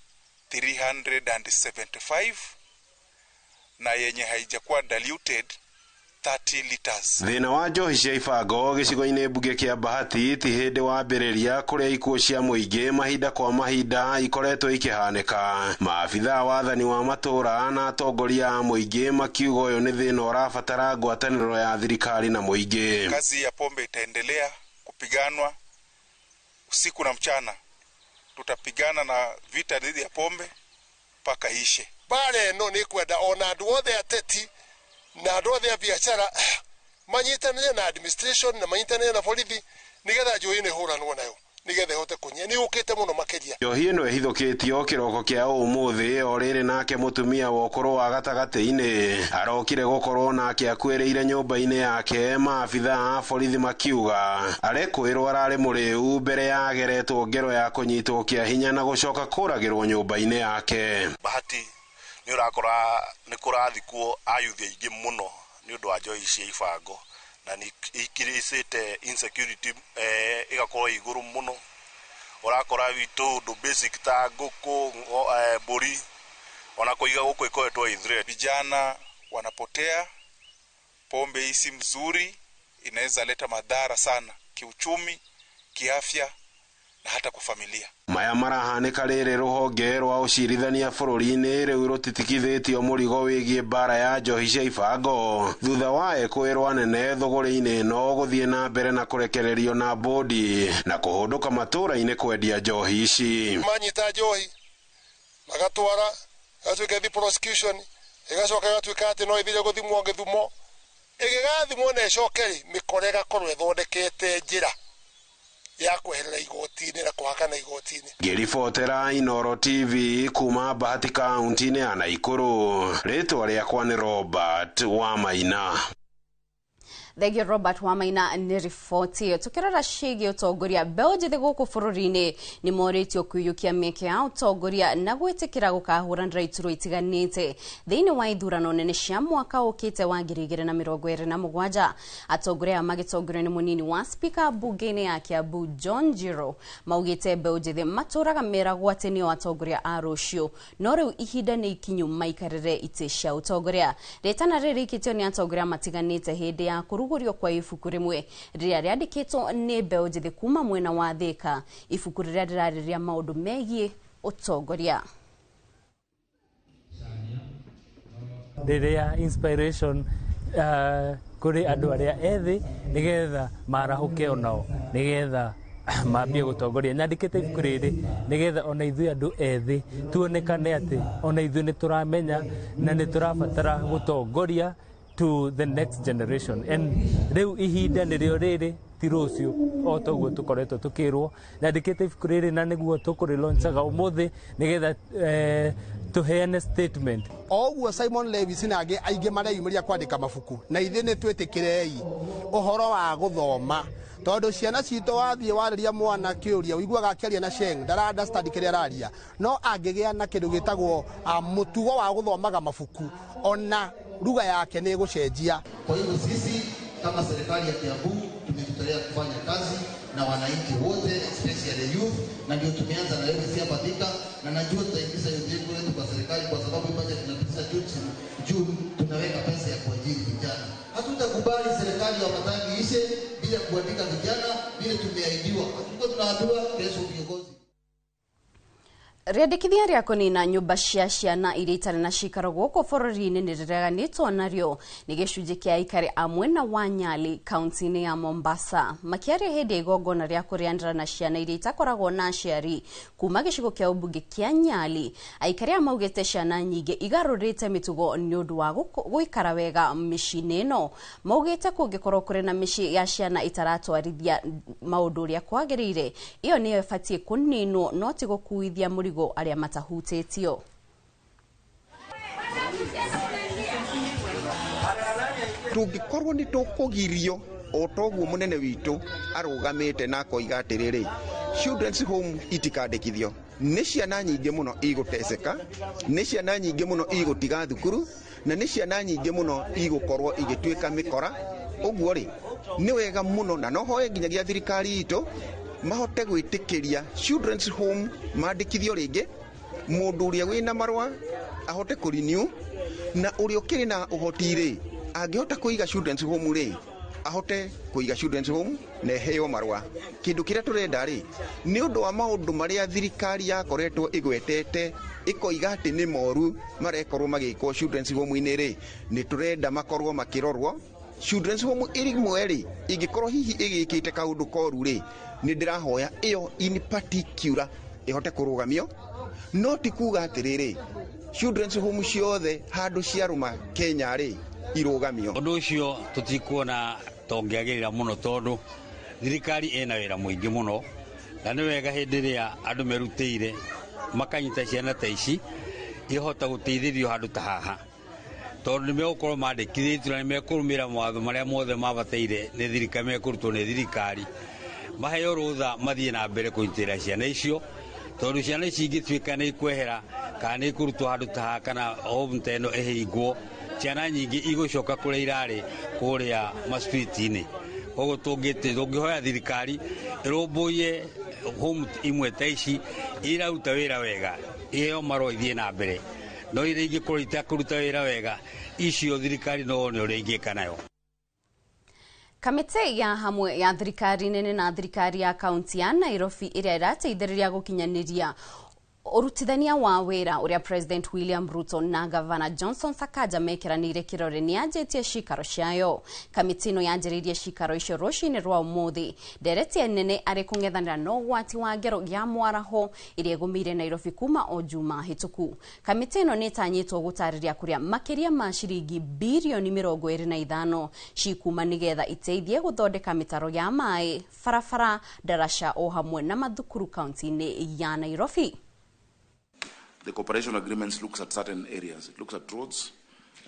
375 na yenye haijakuwa diluted 30 liters. Thĩna wa njohi cia ibango gĩcigo-inĩ mbunge kĩa Bahati ti hĩndĩ wambĩrĩria kũrĩa ikuũ cia mũingĩ mahinda kwa mahinda ikoretwo ikĩhanĩka. Maabitha a wathani wa matũra na atongoria a mũingĩ makiuga ũyũ nĩ thĩna ũrabatara ngwatanĩro ya thirikari na mũingĩ. Kazi ya pombe itaendelea kupiganwa usiku na mchana. Tutapigana na vita dhidi ya pombe mpaka ishe. Mbara ĩno nĩ kwenda ona andũ othe ateti na andũ othe a biacara Manyitanĩre na administration na manyitanĩre na borithi nĩgetha njohi ĩno ĩhũranwo nayo nĩgetha ĩhote kũnyia. Nĩ yũkĩte mũno makĩria. Njohi ĩno ĩhithũkĩtio kĩroko kĩa ũmũthĩ o rĩrĩ nake mũtumia wa ũkũrũ wa gatagatĩ-inĩ arokire gũkorwo nake akuĩrĩire nyũmba-inĩ yake, maabitha a borithi makiuga arekwĩrwo ararĩ mũrĩu mbere ya ageretwo ngero ya kũnyitwo kĩa hinya na gũcoka kũragĩrwo nyũmba-inĩ yake. Bahati nĩ ũrakora nĩ kũrathikwo ayuthi aingĩ mũno nĩ ũndũ wa njohi cia ibango, na nĩ increasĩte insecurity ĩgakorwo igũrũ mũno. Ũrakora witũ ũndũ basic ta ngũkũ, mbũri, ona kũiga gũkũ ĩkoretwo ĩ threat. Vijana wanapotea, pombe hii si mzuri, inaweza leta madhara sana kiuchumi, kiafya na hata kwa familia. Maya marahanĩka rĩrĩ rũhonge rwa ũcirithania bũrũri-inĩ rĩu rũtitikithĩtio mũrigo wĩgiĩ mbara ya njohi cia ibango thutha wa ekũĩrwo anene thũgũrĩ-inĩ ĩno gũthiĩ na mbere na kũrekererio na bodi na kũhũndũka matũũra-inĩ kwendia njohi ici. Manyita njohi magatwara ĩgatuĩka ĩthiĩ prosecution, ĩgacoka ĩgatuĩka atĩ no ĩthire gũthimwo gĩthumo, ĩgĩgathimwo na ĩcoke rĩ, mĩkora ĩgakorwo ĩthondekete njĩra ya kweherera igoti-inĩ na kũhakana igoti-inĩ. Ngĩribotera Inooro TV kuma Bahati kaunti-inĩ ya Naikuru, rĩtwa rĩakwa nĩ Robert Wamaina. Thengio Robert Wamaina nĩ riboti ĩyo. Tukĩrora ciĩgiĩ ũtongoria, mbeũ njĩthĩ gũkũ bũrũri-inĩ nĩ morĩtio kũiyũkia mĩeke ya ũtongoria na gwĩtĩkĩra gũkahũranĩra iturwa itiganĩte thĩinĩ wa ithurano nene cia mwaka ũkĩte wa 2027. Atongoria aya magĩtongorio nĩ mũnini wa spika mbunge-inĩ ya Kiambu John Njiro maugĩte mbeũ njĩthĩ matũraga meragwo atĩ nĩo atongoria a rũciũ, no rĩu ihinda nĩ ikinyu maikarĩre itĩ cia ũtongoria. Rĩtana rĩrĩ rĩikĩtio nĩ atongoria matiganĩte hĩndĩ ya kũrugũrio kwa ibuku rĩmwe rĩrĩa rĩandĩkĩtwo nĩ mbeũ njĩthĩ kuma mwena wa Thika, ibuku rĩrĩa rĩrarĩrĩria maũndũ megiĩ ũtongoria. Rĩrĩa inspiration kũrĩ andũ arĩa ethĩ nĩgetha marahũke onao nĩgetha mambie gũtongoria. Nyandĩkĩte ibuku rĩrĩ nĩgetha ona ithuĩ andũ ethĩ tuonekane atĩ ona ithuĩ nĩ tũramenya na nĩ tũrabatara gũtongoria to the next generation. And rĩu ihinda nĩrĩo rĩrĩ, ti rũciũ o toguo tũkoretwo tũkĩrwo. Nyandĩkĩte ibuku rĩrĩ na nĩguo tũkũrĩlaunchaga ũmũthĩ nĩgetha tũheane statement. O ũguo Simon Lewis na angĩ aingĩ mareyumĩria kwandĩka mabuku, na ithuĩ nĩ twĩtĩkĩrei ũhoro wa gũthoma, tondũ ciana citũ wathiĩ warĩria mwana kĩũria ũiguaga akĩaria na sheng, ndara understand kĩrĩa araria, no angĩgĩa na kĩndũ gĩtagwo mũtugo wa gũthomaga mabuku, ona lugha yake nĩ ĩgũcenjia. Kwa hivyo sisi kama serikali ya Kiambu tumejitolea kufanya kazi na wananchi wote especially youth, na ndio tumeanza na wewe hapa Thika, na najua tutaingiza youth yetu kwa serikali kwa sababu budget tunapitisha June, tunaweka pesa ya kuajiri vijana. Hatutakubali serikali ya Wamatangi ishe bila kuandika vijana vile tumeahidiwa. Hatuko tunaambiwa kesho viongozi. Rĩandĩkithia rĩa kũnina nyũmba cia ciana iria itarĩ na cikaro gũkũ bũrũri-inĩ nĩ rĩreganĩtwo narĩo nĩ gĩcunjĩ kĩa aikari a mwena wa Nyali kaunti-inĩ ya Mombasa. Makĩaria hĩndĩ ya igongona rĩa kũrĩanĩra na ciana iria itakoragwo na aciari kuma gĩcigo kĩa ũmbunge kĩa Nyali, aikari aya maugĩte ciana nyingĩ igarũrĩte mĩtugo nĩ ũndũ wa gũikara wega mĩciĩ-inĩ ĩno. Maugĩte kũngĩkorwo kũrĩ na mĩciĩ ya ciana itaratwarithia maũndũ ũrĩa kwagĩrĩire, ĩyo nĩyo ĩbatiĩ kũninwo no ti gũkuithia mũrigo arĩa matahutĩtio. Tũngĩkorwo nĩ tũkũgirio o toguo mũnene witũ arũgamĩte na akoiga atĩrĩrĩ, children's home itikandĩkithio, nĩ ciana nyingĩ mũno igũteceka, nĩ ciana nyingĩ mũno igũtiga thukuru, na nĩ ciana nyingĩ mũno igũkorwo igĩtuĩka mĩkora. Ũguo rĩ, nĩ wega mũno na no hoe nginyagia thirikari itũ mahote gwĩtĩkĩria children's home mandĩkithio rĩngĩ, mũndũ ũrĩa wĩna marũa ahote kũ-renew, na ũrĩa ũkĩrĩ na ũhoti rĩ, angĩhota kũiga children's home rĩ, ahote kũiga children's home na eheo marũa. Kĩndũ kĩrĩa tũrenda rĩ, nĩ ũndũ wa maũndũ marĩa thirikari yakoretwo ĩgwetete ĩkoiga atĩ nĩ moru marekorwo magĩkwo children's home-inĩ rĩ, nĩ tũrenda makorwo makĩrorwo. Children's home ĩrĩmwe rĩ, ĩngĩkorwo hihi ĩgĩkĩte kaũndũ koru rĩ, nĩ ndĩrahoya ĩyo in particular ĩhote kũrũgamio, no ti kuga atĩrĩrĩ children's home ciothe handũ ciarũma Kenya rĩ Irũgamio. Ũndũ ũcio tũtikuona tũngĩagĩrĩra mũno tondũ thirikari ĩna wĩra mũingĩ mũno, na nĩ wega hĩndĩ ĩrĩa andũ merutĩire makanyita ciana ta ici ihota gũteithĩrio handũ ta haha, tondũ nĩ megũkorwo mandĩkithĩtio na nĩ mekũrũmĩrĩra mawatho marĩa mothe mabataire nĩ thirikari, mekũrutwo nĩ thirikari, maheo rũtha mathiĩ na mbere kũnyitĩrĩra ciana icio, tondũ ciana ici ingĩtuĩka nĩ ikwehera kana nĩ ikũrutwo handũ ta haha kana home ta ĩno ĩhingwo, ciana nyingĩ igũcoka kũrĩa irarĩ kũrĩa ma-street-inĩ. Koguo tũngĩhoya thirikari ĩrũmbũiye home imwe ta ici iraruta wĩra wega, iheo marũa ithiĩ na mbere, no iria ingĩkorwo itakũruta wĩra wega icio thirikari no yone ũrĩa ingĩka nayo. Kamĩtĩ ya hamwe ya thirikari nene na thirikari ya kaunti ya Nairobi ĩrĩa ĩrateithĩrĩria gũkinyanĩria ũrutithania wa wĩra ũrĩa President William Ruto na Gavana Johnson Sakaja mekĩranĩire kĩrore nĩ yanjĩtie cikaro ciayo. Kamĩtĩ ĩno yanjĩrĩirie cikaro icio rũcinĩ rwa ũmũthĩ. Ndereti nene arĩ kũng'ethanĩra na ũgwati wa ngero ya mwaraho ĩrĩa ĩgũmĩire Nairobi kuma o juma hĩtũku. Kamĩtĩ ĩno nĩ ĩtanyĩtwo gũtarĩria kũrĩa makĩria ma ciringi birioni 25 cikuma nĩgetha iteithie gũthondeka mĩtaro ya maĩ, barabara, ndaraca o hamwe na mathukuru kaunti-inĩ ya Nairobi. The cooperation agreements looks at certain areas. It looks at roads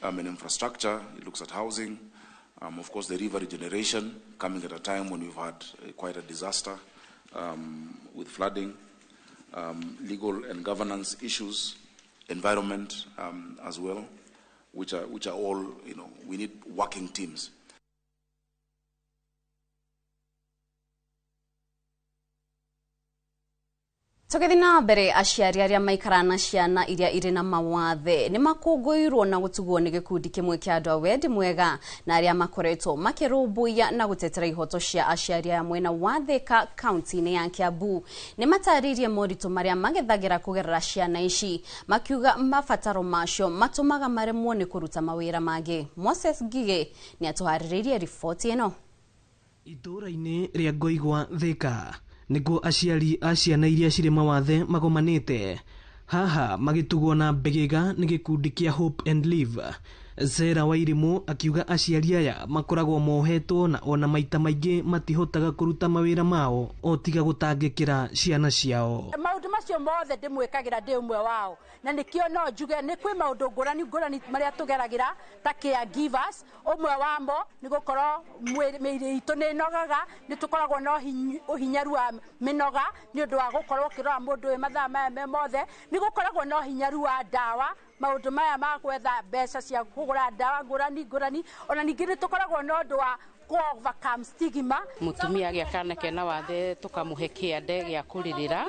and infrastructure. It looks at housing. Of course, the river regeneration, coming at a time when we've had quite a disaster with flooding, legal and governance issues, environment as well, which are all, you know, we need working teams. Tũgĩthiĩ na mbere, aciari arĩa maikaraga na ciana iria irĩ na mawathe nĩ makũngũĩirwo na gũtugwo nĩ gĩkundi kĩmwe kĩa andũ a wendi mwega na arĩa makoretwo makĩrũmbũiya na gũtetera ihoto cia aciari aya mwena wa Thika kaunti-inĩ ya Kiambu. Nĩ matarĩirie moritũ marĩa magethagĩra kũgerera ciana ici, makiuga mabataro macio matũmaga maremwo nĩ kũruta mawĩra mangĩ. Moses Ngigĩ nĩ atũharĩrĩirie riboti ĩno. Itũũra-inĩ rĩa Ngoigwa Thika nĩguo aciari a ciana iria cirĩ mawathe magomanĩte haha magĩtugwo na mbegega nĩ gĩkundi kĩa Hope and Live. Zera Wairimu akiuga aciari aya makoragwo mohetwo na ona maita maingĩ matihotaga kũruta mawĩra mao o tiga gũtangĩkĩra ciana ciao. Maũndũ macio mothe ndĩmwĩkagĩra ndĩ ũmwe wao, na nĩkĩo no njuge nĩ kwĩ maũndũ ngũrani ngũrani marĩa tũgeragĩra ta caregivers. Ũmwe wamo nĩ gũkorwo mĩĩrĩ itũ nĩ ĩnogaga, nĩ tũkoragwo na ũhinyaru wa mĩnoga nĩ ũndũ wa gũkorwo ũkĩrora mũndũ wĩ mathaa maya me mothe, nĩ gũkoragwo na ũhinyaru wa ndawa, maũndũ maya ma gwetha mbeca cia kũgũra ndawa ngũrani ngũrani, ona ningĩ nĩ tũkoragwo na ũndũ wa overcome stigma. Mutumia agĩa kana kena wathe tukamũhe kĩande gĩa kũrĩrĩra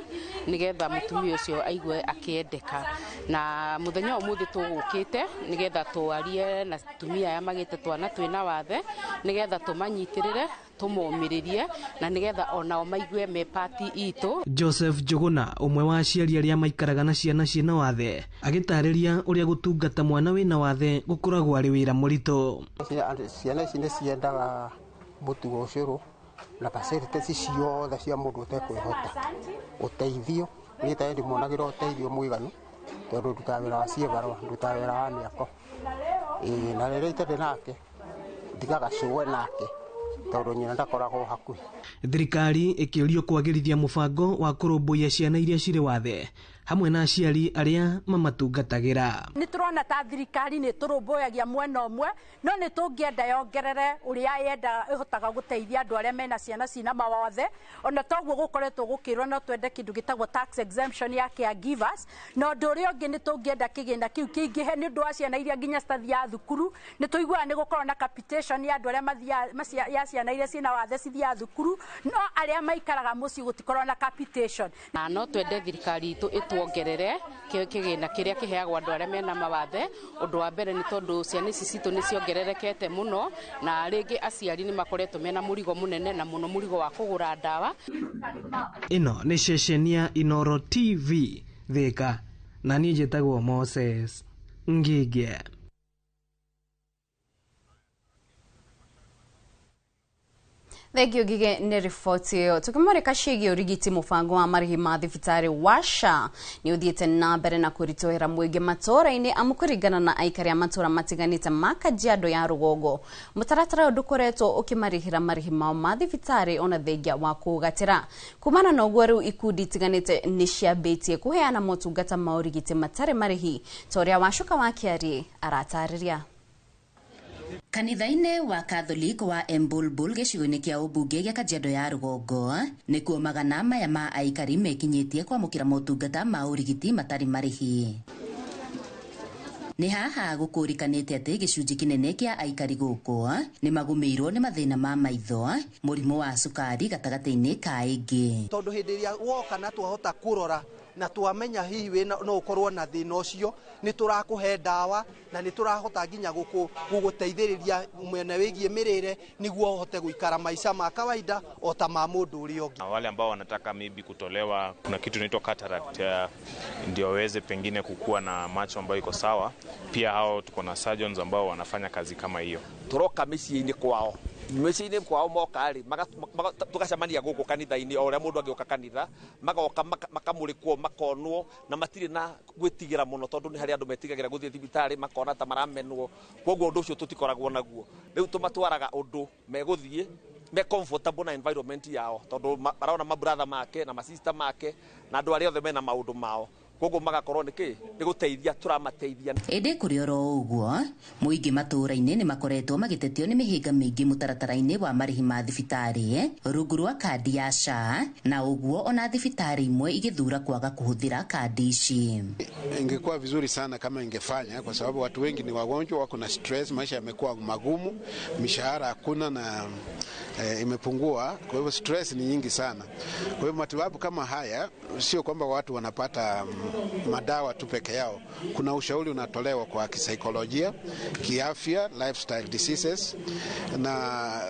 nĩgetha mutumia ũcio aigue akĩendeka. Na mũthenya ũmũthĩ tũgũkĩte nĩgetha twarie na atumia aya magĩte twana twĩna wathe nĩgetha tũmanyitĩrĩre, tũmomĩrĩrie na nĩgetha onao maigue me pati itũ. Joseph Njuguna, ũmwe wa aciari arĩa maikaraga na ciana ciĩna wathe, agĩtarĩria ũrĩa gũtungata mwana wĩna wathe gũkoragwo arĩ wĩra mũritũ. Ciana ici nĩ ciendaga mũtu wa ũcũrũ na facilities ciothe cia mũndũ ũtekwĩhota, ũteithio niĩ ta ndĩmonagĩra ũteithio mũiganu tondũ ndutaga wĩra wa ciĩbarũa, ndutaga wĩra wa mĩako, na rĩrĩa itarĩ nake ndigaga cũwe nake tondũ nyina ndakoragwo hakuhĩ. Thirikari ĩkĩũrio kwagĩrithia mũbango wa kũrũmbũiya ciana iria cirĩ wathe hamwe na aciari arĩa mamatungatagĩra. Nĩ tũrona ta thirikari nĩ tũrũmbũyagia mwena ũmwe, no nĩ tũngĩenda yongerere ũrĩa yenda ĩhotaga gũteithia andũ arĩa mena ciana cina mawathe. Ona toguo gũkoretwo gũkĩrwo no twende kĩndũ gĩtagwo tax exemption ya caregivers, na ũndũ ũrĩa ũngĩ nĩ tũngĩenda kĩgĩna kĩu kĩingĩhe nĩ ũndũ wa ciana iria nginya citathiaga thukuru. Nĩ tũiguaga nĩ gũkorwo na capitation ya andũ arĩa mathiaga ya ciana iria ciĩna wathe cithiaga thukuru, no arĩa maikaraga mũciĩ gũtikorwo na capitation. Na no twende thirikari itũ ĩtuongerere kĩgĩna kĩrĩa kĩheagwo andũ arĩa mena mawathe. Ũndũ wa mbere nĩ tondũ ciana ici citũ nĩ ciongererekete mũno, na rĩngĩ aciari nĩ makoretwo mena mũrigo mũnene, na mũno mũrigo wa kũgũra ndawa. Ĩno nĩ ceceni ya Inoro TV Thika, na niĩ njĩtagwo Moses Ngige. Thengio Ngige nĩ riboti ĩyo. Tũkĩmũrĩka ciĩgiĩ ũrigiti, mũbango wa marĩhi ma thibitarĩ wa SHA nĩ ũthiĩte na mbere na kũritũhĩra mũingĩ matũũra-inĩ, amu kũringana na aikari a matũũra matiganĩte ma Kajiado ya rũgongo, mũtaratara ũyũ ndũkoretwo ũkĩmarĩhĩra marĩhi mao ma thibitarĩ ona thengia wa kũũgatĩra. Kumana na ũguo, rĩu ikundi itiganĩte nĩ ciambĩtie kũheana motungata ma ũrigiti matarĩ marĩhi, ta ũrĩa Wacuka wa Kĩarie aratarĩria. Kanitha-inĩ wa Catholic wa Embulbul gĩcigo-inĩ kĩa ũmbunge gĩa Kajiado ya rũgongo nĩkuo magana maya ma aikari mekinyĩtie kwamũkĩra motungata ma ũrigiti matarĩ marĩhi. Nĩ haha gũkũrĩkanĩte atĩ gĩcunjĩ kĩnene kĩa aikari gũkũ nĩ magũmĩirwo nĩ mathĩna ma maitho, mũrimũ wa cukari gatagatĩ-inĩ ka ĩngĩ. Tondũ hĩndĩ ĩrĩa woka na twahota kũrora na twamenya hihi wĩna no ũkorwo na thĩna ũcio, nĩ tũrakũhe ndawa na nĩ tũrahota nginya gũgũteithĩrĩria mwena wĩgiĩ mĩrĩre nĩguo ũhote gũikara maica ma kawaida o ta ma mũndũ ũrĩa ũngĩ. Wale ambao wanataka maybe kutolewa, kuna kitu inaitwa cataract, ndio waweze pengine kukua na macho ambayo iko sawa. Pia hao tuko na surgeons ambao wanafanya kazi kama hiyo. Tũroka mĩciĩ-inĩ kwao, mĩciĩ-inĩ kwao moka rĩ, tũgacemania gũkũ kanitha-inĩ o ũrĩa mũndũ angĩũka kanitha, magoka makamũrĩkwo, makonwo na matirĩ na gwĩtigĩra mũno, tondũ nĩ harĩ andũ metigagĩra gũthiĩ thibitarĩ makona ta maramenwo. Koguo ũndũ ũcio tũtikoragwo naguo. Rĩu tũmatwaraga ũndũ megũthiĩ me comfortable na environment yao, tondũ marona mabrother make na masista make na andũ arĩa othe mena maũndũ mao, koguo magakorwo nĩ kĩ nĩ gũteithia tũramateithia. Ĩndĩ kũrĩ oro ũguo, mũingĩ matũũra-inĩ nĩ makoretwo magĩtetio nĩ mĩhĩnga mĩingĩ mũtaratara-inĩ wa marĩhi ma thibitarĩ rungu rwa kandi ya SHA, na ũguo ona thibitarĩ imwe igĩthura kwaga kũhũthĩra kandi ici. Ingekuwa vizuri sana kama ingefanya, kwa sababu watu wengi ni wagonjwa, wako na stress, maisha yamekuwa magumu, mishahara hakuna na imepungua, kwa hivyo stress ni nyingi sana. Kwa hivyo matibabu kama haya sio kwamba watu wanapata madawa tu peke yao. Kuna ushauri unatolewa kwa kisaikolojia, kiafya, lifestyle diseases, na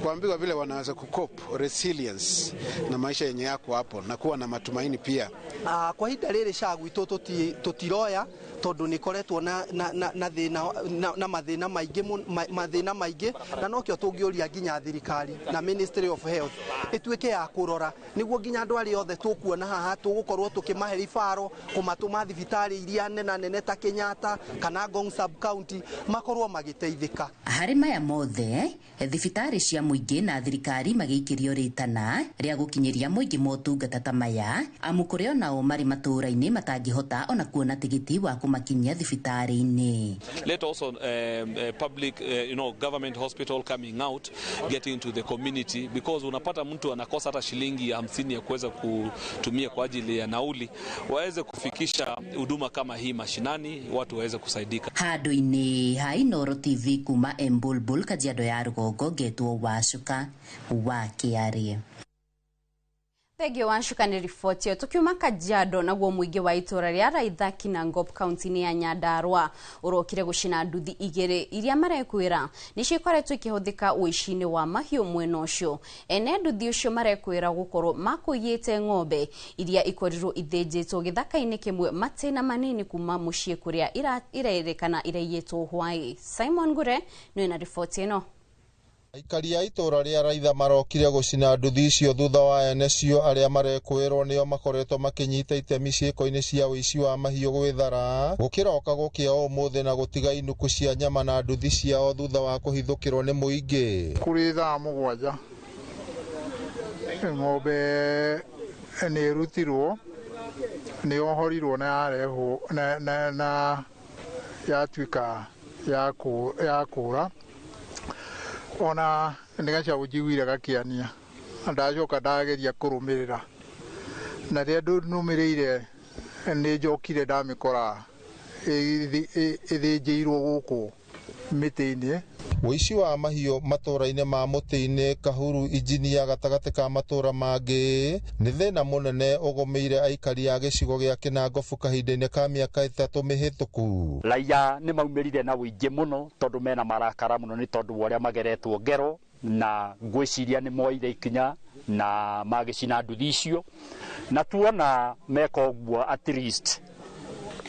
kuambiwa vile wanaweza kucope, resilience na maisha yenye yako hapo na kuwa na matumaini pia. Kwa ihinda rĩrĩ SHA gwitũ tũtiroya tondũ nĩ koretwo na thĩna na mathĩna maingĩ, mathĩna maingĩ, na nokĩo tũngĩũria nginya thirikari na Ministry of Health ĩtuĩke ya kũrora nĩguo nginya andũ arĩa othe tũkuona haha tũgũkorwo tũkĩmahe ribaro kũmatũma thibitarĩ iria nena nene ta Kenyatta kana Ngong sub county makorwo magĩteithĩka. Harĩ maya mothe, thibitarĩ cia mũingĩ na thirikari magĩikĩrio rĩtana rĩa gũkinyĩria mũingĩ motungata ta maya, amu kũrĩ onao marĩ matũũra-inĩ matangĩhota ona kuona tigiti wa kũmakinyia thibitarĩ-inĩ. Let also public, government hospital coming out, getting to the community, because unapata mtu anakosa hata shilingi 50 ya kuweza kutumia kwa ajili ya nauli, waweze kufikisha huduma kama hii mashinani, watu waweze kusaidika. Handũ-inĩ ha Inooro TV kuma Embulbul Kajiado ya rũgongo, ngetwo Wacuka wa Kĩarie. Thengio Wacuka nĩ riboti ĩyo. Tũkiuma Kajiado, naguo mũingĩ wa itũũra rĩa Raithaki na Ngop kaunti-inĩ ya Nyandarua ũrokire gũcina nduthi igĩrĩ iria marekwĩra nĩcio ikoretwo ikĩhũthĩka ũici-inĩ wa mahiũ mwena ũcio. Ene nduthi ũcio marekwĩra gũkorwo makũiyĩte ng'ombe iria ikorirwo ithĩnjĩtwo gĩthaka-inĩ kĩmwe matĩna manini kuma mũciĩ kũrĩa irerĩkana iraiyĩtwo hwaĩ. Simon Ngure nĩwe na riboti ĩno. Aikari a itũũra rĩa Raitha marokire gũcina nduthi icio thutha wa ene cio arĩa marekwĩrwo nĩo makoretwo makĩnyita itemi ciĩko-inĩ cia ũici wa mahiũ gwĩthara gũkĩroka gũkĩa ũmũthĩ na gũtiga inuku cia nyama na nduthi ciao thutha wa kũhithũkĩrwo nĩ mũingĩ. Kũrĩ thaa 7 ng'ombe nĩ ĩrutirwo, nĩ yohorirwo na yarehwo na yatuĩka ya kũra. Ona nĩ gacaũ njiguire gakĩania, ndacoka ndageria kũrũmĩrĩra, na rĩrĩa nũmĩrĩire nĩ njokire ndamĩkora ĩthĩnjĩirwo gũkũ mĩtĩ-inĩ. Ũici wa mahiũ matũũra-inĩ ma Mũtĩ-inĩ, Kahuru, Injinia gatagatĩ ka matũũra mangĩ nĩ thĩna mũnene ũgũmĩire aikari a gĩcigo gĩa Kĩnangobu kahinda-inĩ ka mĩaka 3 mĩhĩtũku. Raia nĩ maumĩrire na ũingĩ mũno tondũ mena marakara mũno nĩ tondũ wa ũrĩa mageretwo ngero, na ngwĩciria nĩ moire ikinya na magĩcina nduthi icio, na tuona meka ũguo at least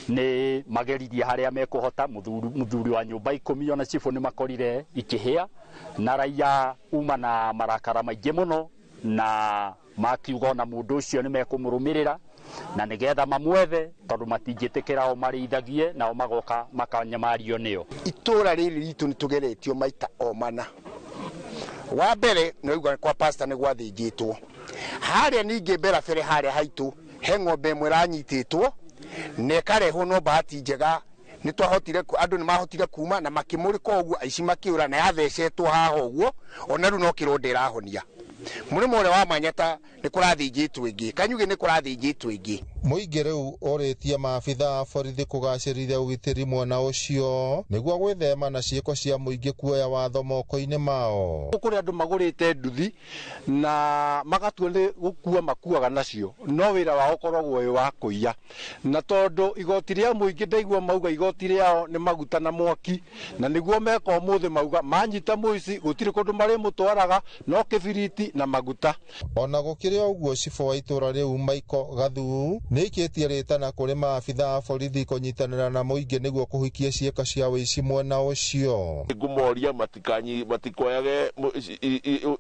Nĩ mageririe harĩa mekũhota. Mũthuri wa nyũmba 10 ona cibũ nĩ makorire ikĩhĩa, na raia uma na marakara maingĩ mũno, na makiuga ona mũndũ ũcio nĩ mekũmũrũmĩrĩra na nĩgetha mamwethe, tondũ matingĩtĩkĩra o marĩithagie nao magoka makanyamario nĩo. Itũra rĩrĩ ritũ nĩ tũgeretio maita o mana. Wa mbere nĩ waigua kwa pastor nĩ gwathĩnjĩtwo harĩa, ningĩ mberabere harĩa haitũ he ng'ombe ĩmwe ĩranyitĩtwo na ĩkarehwo, no bahati njega nĩ twahotire, andũ nĩ mahotire kuma na makĩmũrĩka ũguo, aici makĩũra na yathecetwo haha ũguo, ona rĩu no kĩronda ĩrahonia. Mũrĩmo ũrĩa wa Manyata nĩ kũrathĩnjĩtwo ĩngĩ, Kanyugĩ nĩ kũrathĩnjĩtwo ĩngĩ. Mũingĩ rĩu ũrĩtie maabitha a borithi kũgacĩrithia ũgitĩri mwena ũcio nĩguo gwĩthema na ciĩko cia mũingĩ kuoya watho moko-inĩ mao. Kũrĩ andũ magũrĩte nduthi na magatua nĩ gũkua makuaga nacio, no wĩra wao ũkoragwo wĩ wa kũiya, na tondũ igoti rĩa mũingĩ ndaigua mauga igoti rĩao nĩ maguta na mwaki, na nĩguo meka ũmũthĩ, mauga manyita mũici gũtirĩ kũndũ marĩmũtwaraga no kĩbiriti na maguta. Ona gũkĩrĩ ũguo, cibũ wa itũra rĩu Michael Gathu nĩ aikĩtie rĩtana kũrĩ maabitha a borithi kũnyitanĩra na mũingĩ nĩguo kũhikia ciĩko cia ũici mwena ũcio. Ngũmoria matikoyage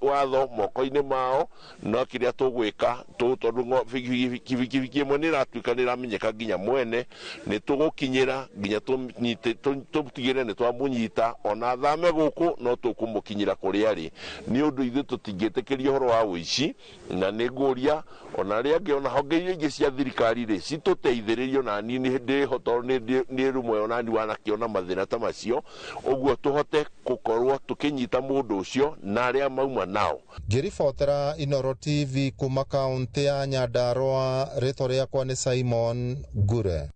watho moko-inĩ mao, no kĩrĩa tũgwĩka tondũ bikibiki ĩmwe nĩ ĩratuĩka nĩ ĩramenyeka nginya mwene, nĩ tũgũkinyĩra nginya tũtigĩrĩre nĩ twamũnyita, ona athame gũkũ no tũkũmũkinyĩra kũrĩa arĩ, nĩ ũndũ ithuĩ tũtingĩtĩkĩria ũhoro wa ũici, na nĩ ngũria ona arĩa angĩ ona honge iria ingĩ cia thirikari rĩ citũteithĩrĩrie, ona niĩ nĩ ndĩho tondũ nĩ rũmwe ona niĩ wanakĩona mathĩna ta macio, ũguo tũhote gũkorwo tũkĩnyita mũndũ ũcio na arĩa mauma nao. Ngĩribotera Inooro TV kuma kaũntĩ ya Nyandarua, rĩtwa rĩakwa nĩ Simon Ngure.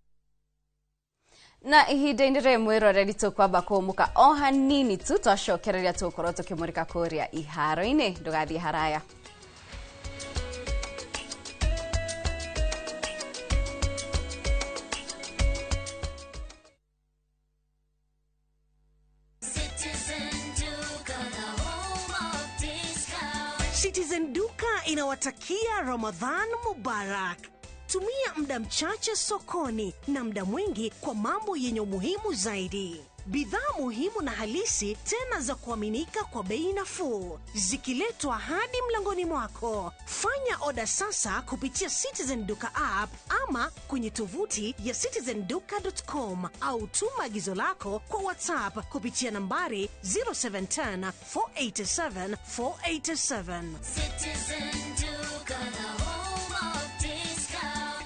Na ihinda-inĩ rĩrĩ mwĩroreri tũkwamba kũmũka o hanini tu, twacokereria tũgũkorwo tũkĩmũrĩka kũrĩa iharo-inĩ. Ndũgathiĩ haraya. Citizen Duka inawatakia Ramadhan Mubarak. Tumia muda mchache sokoni na muda mwingi kwa mambo yenye umuhimu zaidi. Bidhaa muhimu na halisi tena za kuaminika kwa bei nafuu, zikiletwa hadi mlangoni mwako. Fanya oda sasa kupitia Citizen Duka app ama kwenye tovuti ya citizenduka.com, au tuma agizo lako kwa WhatsApp kupitia nambari 0710 487 487. Citizen Duka, the home of discount.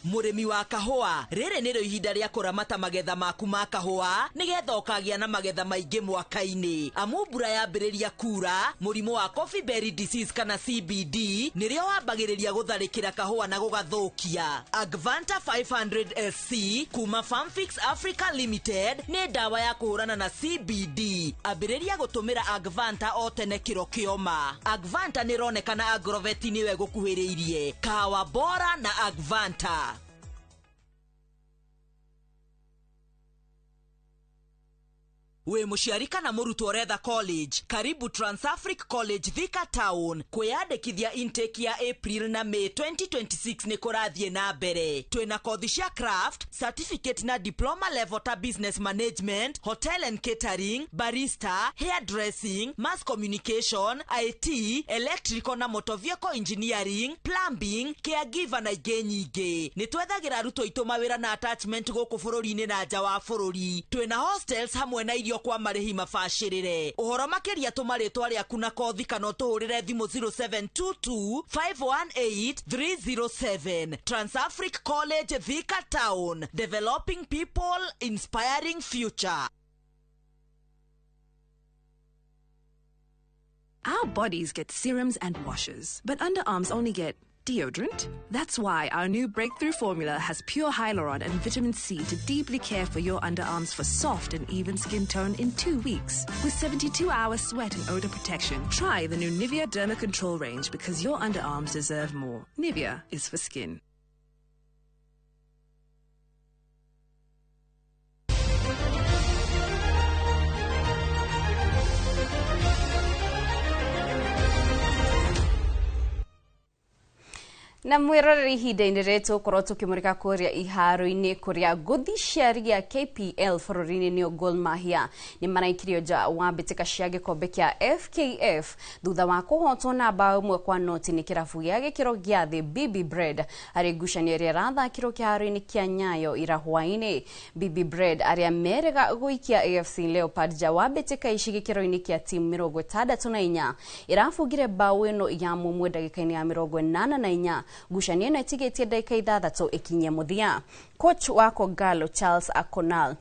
Mũrĩmi wa kahũa, rĩrĩ nĩrĩo ihinda rĩa kũramata magetha maku ma kahũa nĩgetha ũkagĩa na magetha maingĩ mwaka-inĩ. Amu mbura yambĩrĩria kura, mũrimũ wa coffee berry disease kana CBD nĩrĩo wambagĩrĩria gũtharĩkĩra kahũa na gũgathũkia. Agvanta 500 SC kuma Farmfix Africa Limited nĩ ndawa ya kũhũrana na CBD. Ambĩrĩria gũtũmĩra Agvanta o tene kĩro kĩoma. Agvanta nĩronekana Agrovet nĩwe gũkuhĩrĩirie. Kahawa bora na Agvanta. Wĩ mũciari kana mũrutwo ũretha college, karibu Transafric College Thika Town. Kwĩyandĩkithia intake ya April na May 2026 nĩ kũrathiĩ na mbere. Twĩna kothi cia craft, certificate na diploma level ta business management, hotel and catering, barista, hairdressing, mass communication, IT, electrical na motor vehicle engineering, plumbing, caregiver na ingĩ nyingĩ. Nĩ twethagĩra arutwo aitũ mawĩra na attachment gũkũ bũrũri-inĩ na nja wa bũrũri. Twĩna hostels hamwe na irio kwa marĩhi mabacĩrĩre. Ũhoro makĩria tũma rĩtwa rĩaku na kothi kana ũtũhũrĩre thimũ 0722 518 307. Transafric College Thika Town, developing people, inspiring future. Our bodies get serums and washes, but underarms only get deodorant. That's why our new breakthrough formula has pure hyaluron and vitamin C to deeply care for your underarms for soft and even skin tone in 2 weeks. With 72-hour sweat and odor protection, try the new Nivea Derma Control range because your underarms deserve more. Nivea is for skin. Na mwiroreri ihinda-inĩ rĩrĩ tũgũkorwo tũkĩmũrĩka kũrĩa iharo-inĩ kũrĩa ngũthi cia rigi ya KPL bũrũri-inĩ nĩo Gor Mahia nĩ maraikirio nja wa mbĩtĩka cia gĩkombe kĩa FKF thutha wa kũhotwo na bao 1-0 nĩ kĩrabu gĩa gĩkĩro gĩa thĩ BB Bread harĩ ngucanio ĩrĩa ĩrathakirwo kĩharo-inĩ kĩa Nyayo ira hwaĩ-inĩ. BB Bread arĩa merega gũikia AFC Leopard nja wa mbĩtĩka ici gĩkĩro-inĩ kĩa timu 64 ĩrabungire bao ĩno ya mũmwe ndagĩka-inĩ ya 84. Ngucanio ĩno ĩtigĩtie ndagĩka 6 ĩkinye mũthia. Coach wa Kogalo Charles Akonal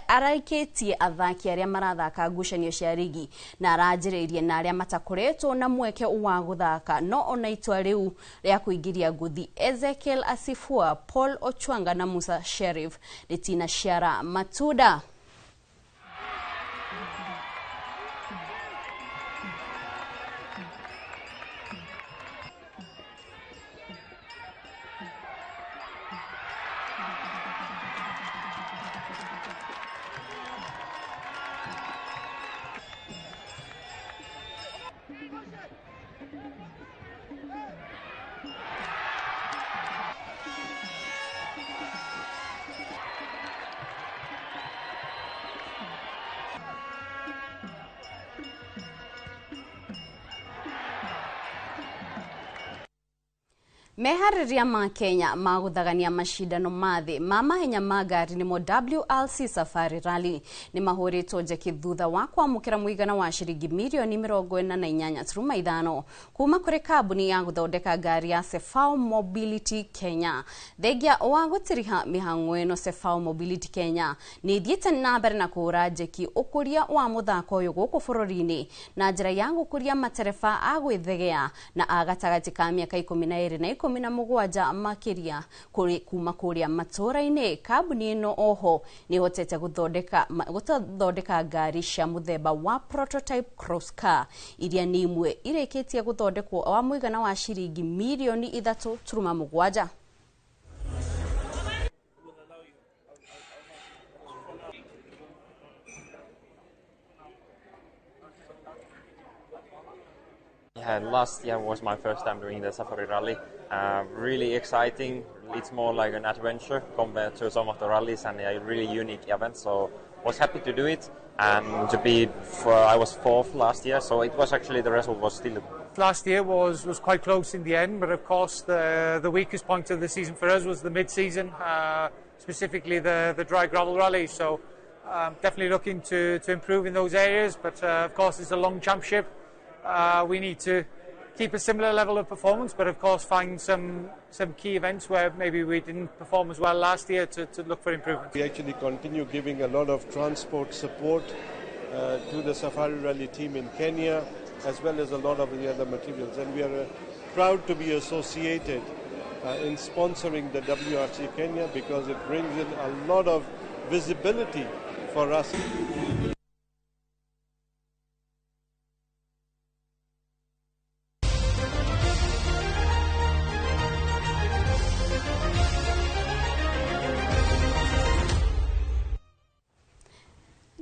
araikĩtie athaki arĩa marathaka ngucanio cia rigi na aranjĩrĩirie na arĩa matakoretwo na mweke wa gũthaka, no ona itua rĩu rĩa kũingĩria ngũthi Ezekiel Asifua, Paul Ochwanga na Musa Sheriff rĩtinaciara matunda. Meharĩrĩria ma Kenya ma gũthagania macindano ma thĩ ma mahenya ma ngari nĩmo WRC Safari Rally nĩ mahũrĩtwo njeki thutha wa kwamũkĩra mũigana wa ciringi mirioni 48.5 kuma kũrĩ kambuni ya gũthondeka ngari ya Cefao Mobility Kenya. Thengia wa gũtiriha mĩhang'o ĩno, Cefao Mobility Kenya nĩ ĩthiĩte na mbere na kũhũra njeki ũkũria wa mũthako ũyũ gũkũ bũrũri-inĩ na njĩra ya gũkũria matereba a gwĩthegea na a gatagatĩ ka mĩaka 12 na 17 makĩria kuma kũrĩa matũra-inĩ. Kambuni ĩno oho nĩ ĩhotete gũthondeka ngari cia mũthemba wa prototype cross car iria nĩ imwe irĩkĩtie gũthondekwo wa mũigana wa ciringi mirioni 3.7. Yeah, last year was my first time doing the Safari Rally. Really exciting. It's more like an adventure compared to some of the rallies, and a really unique event. So was happy to do it and to be. I was fourth last year, so it was actually the result was still. Last year was quite close in the end, but of course the weakest point of the season for us was the mid-season, specifically the dry gravel rally. So definitely looking to improve in those areas, but of course it's a long championship. We need to keep a similar level of performance, but of course find some key events where maybe we didn't perform as well last year to look for improvement. We actually continue giving a lot of transport support to the Safari Rally team in Kenya, as well as a lot of the other materials. And we are proud to be associated in sponsoring the WRC Kenya because it brings in a lot of visibility for us.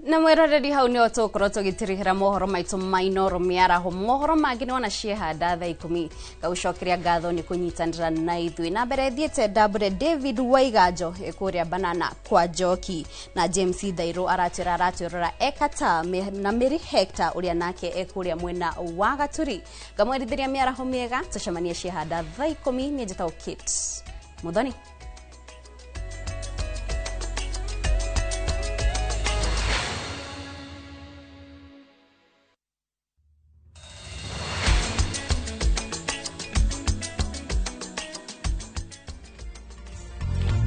Na mwiroreri hau nĩho tũgũkorwo tũgĩtirihĩra mohoro maitũ ma Inooro mĩaraho. Mohoro mangĩ nĩ wona ciehanda thaa 10. Ngagũcokeria ngatho nĩ kũnyitanĩra na ithuĩ. Na mbere thiĩte ndambũre David Waiganjo kũrĩa Banana kwa Njoki, na James Thairũ aratwĩra aratwĩrora Ekata na Mary Hector ũrĩa nake ekũrĩa mwena wa Gaturi. Ngamwerithĩria mĩaraho mĩega, tũcemanie ciehanda thaa 10. Niĩ njĩtagwo Kate Muthoni.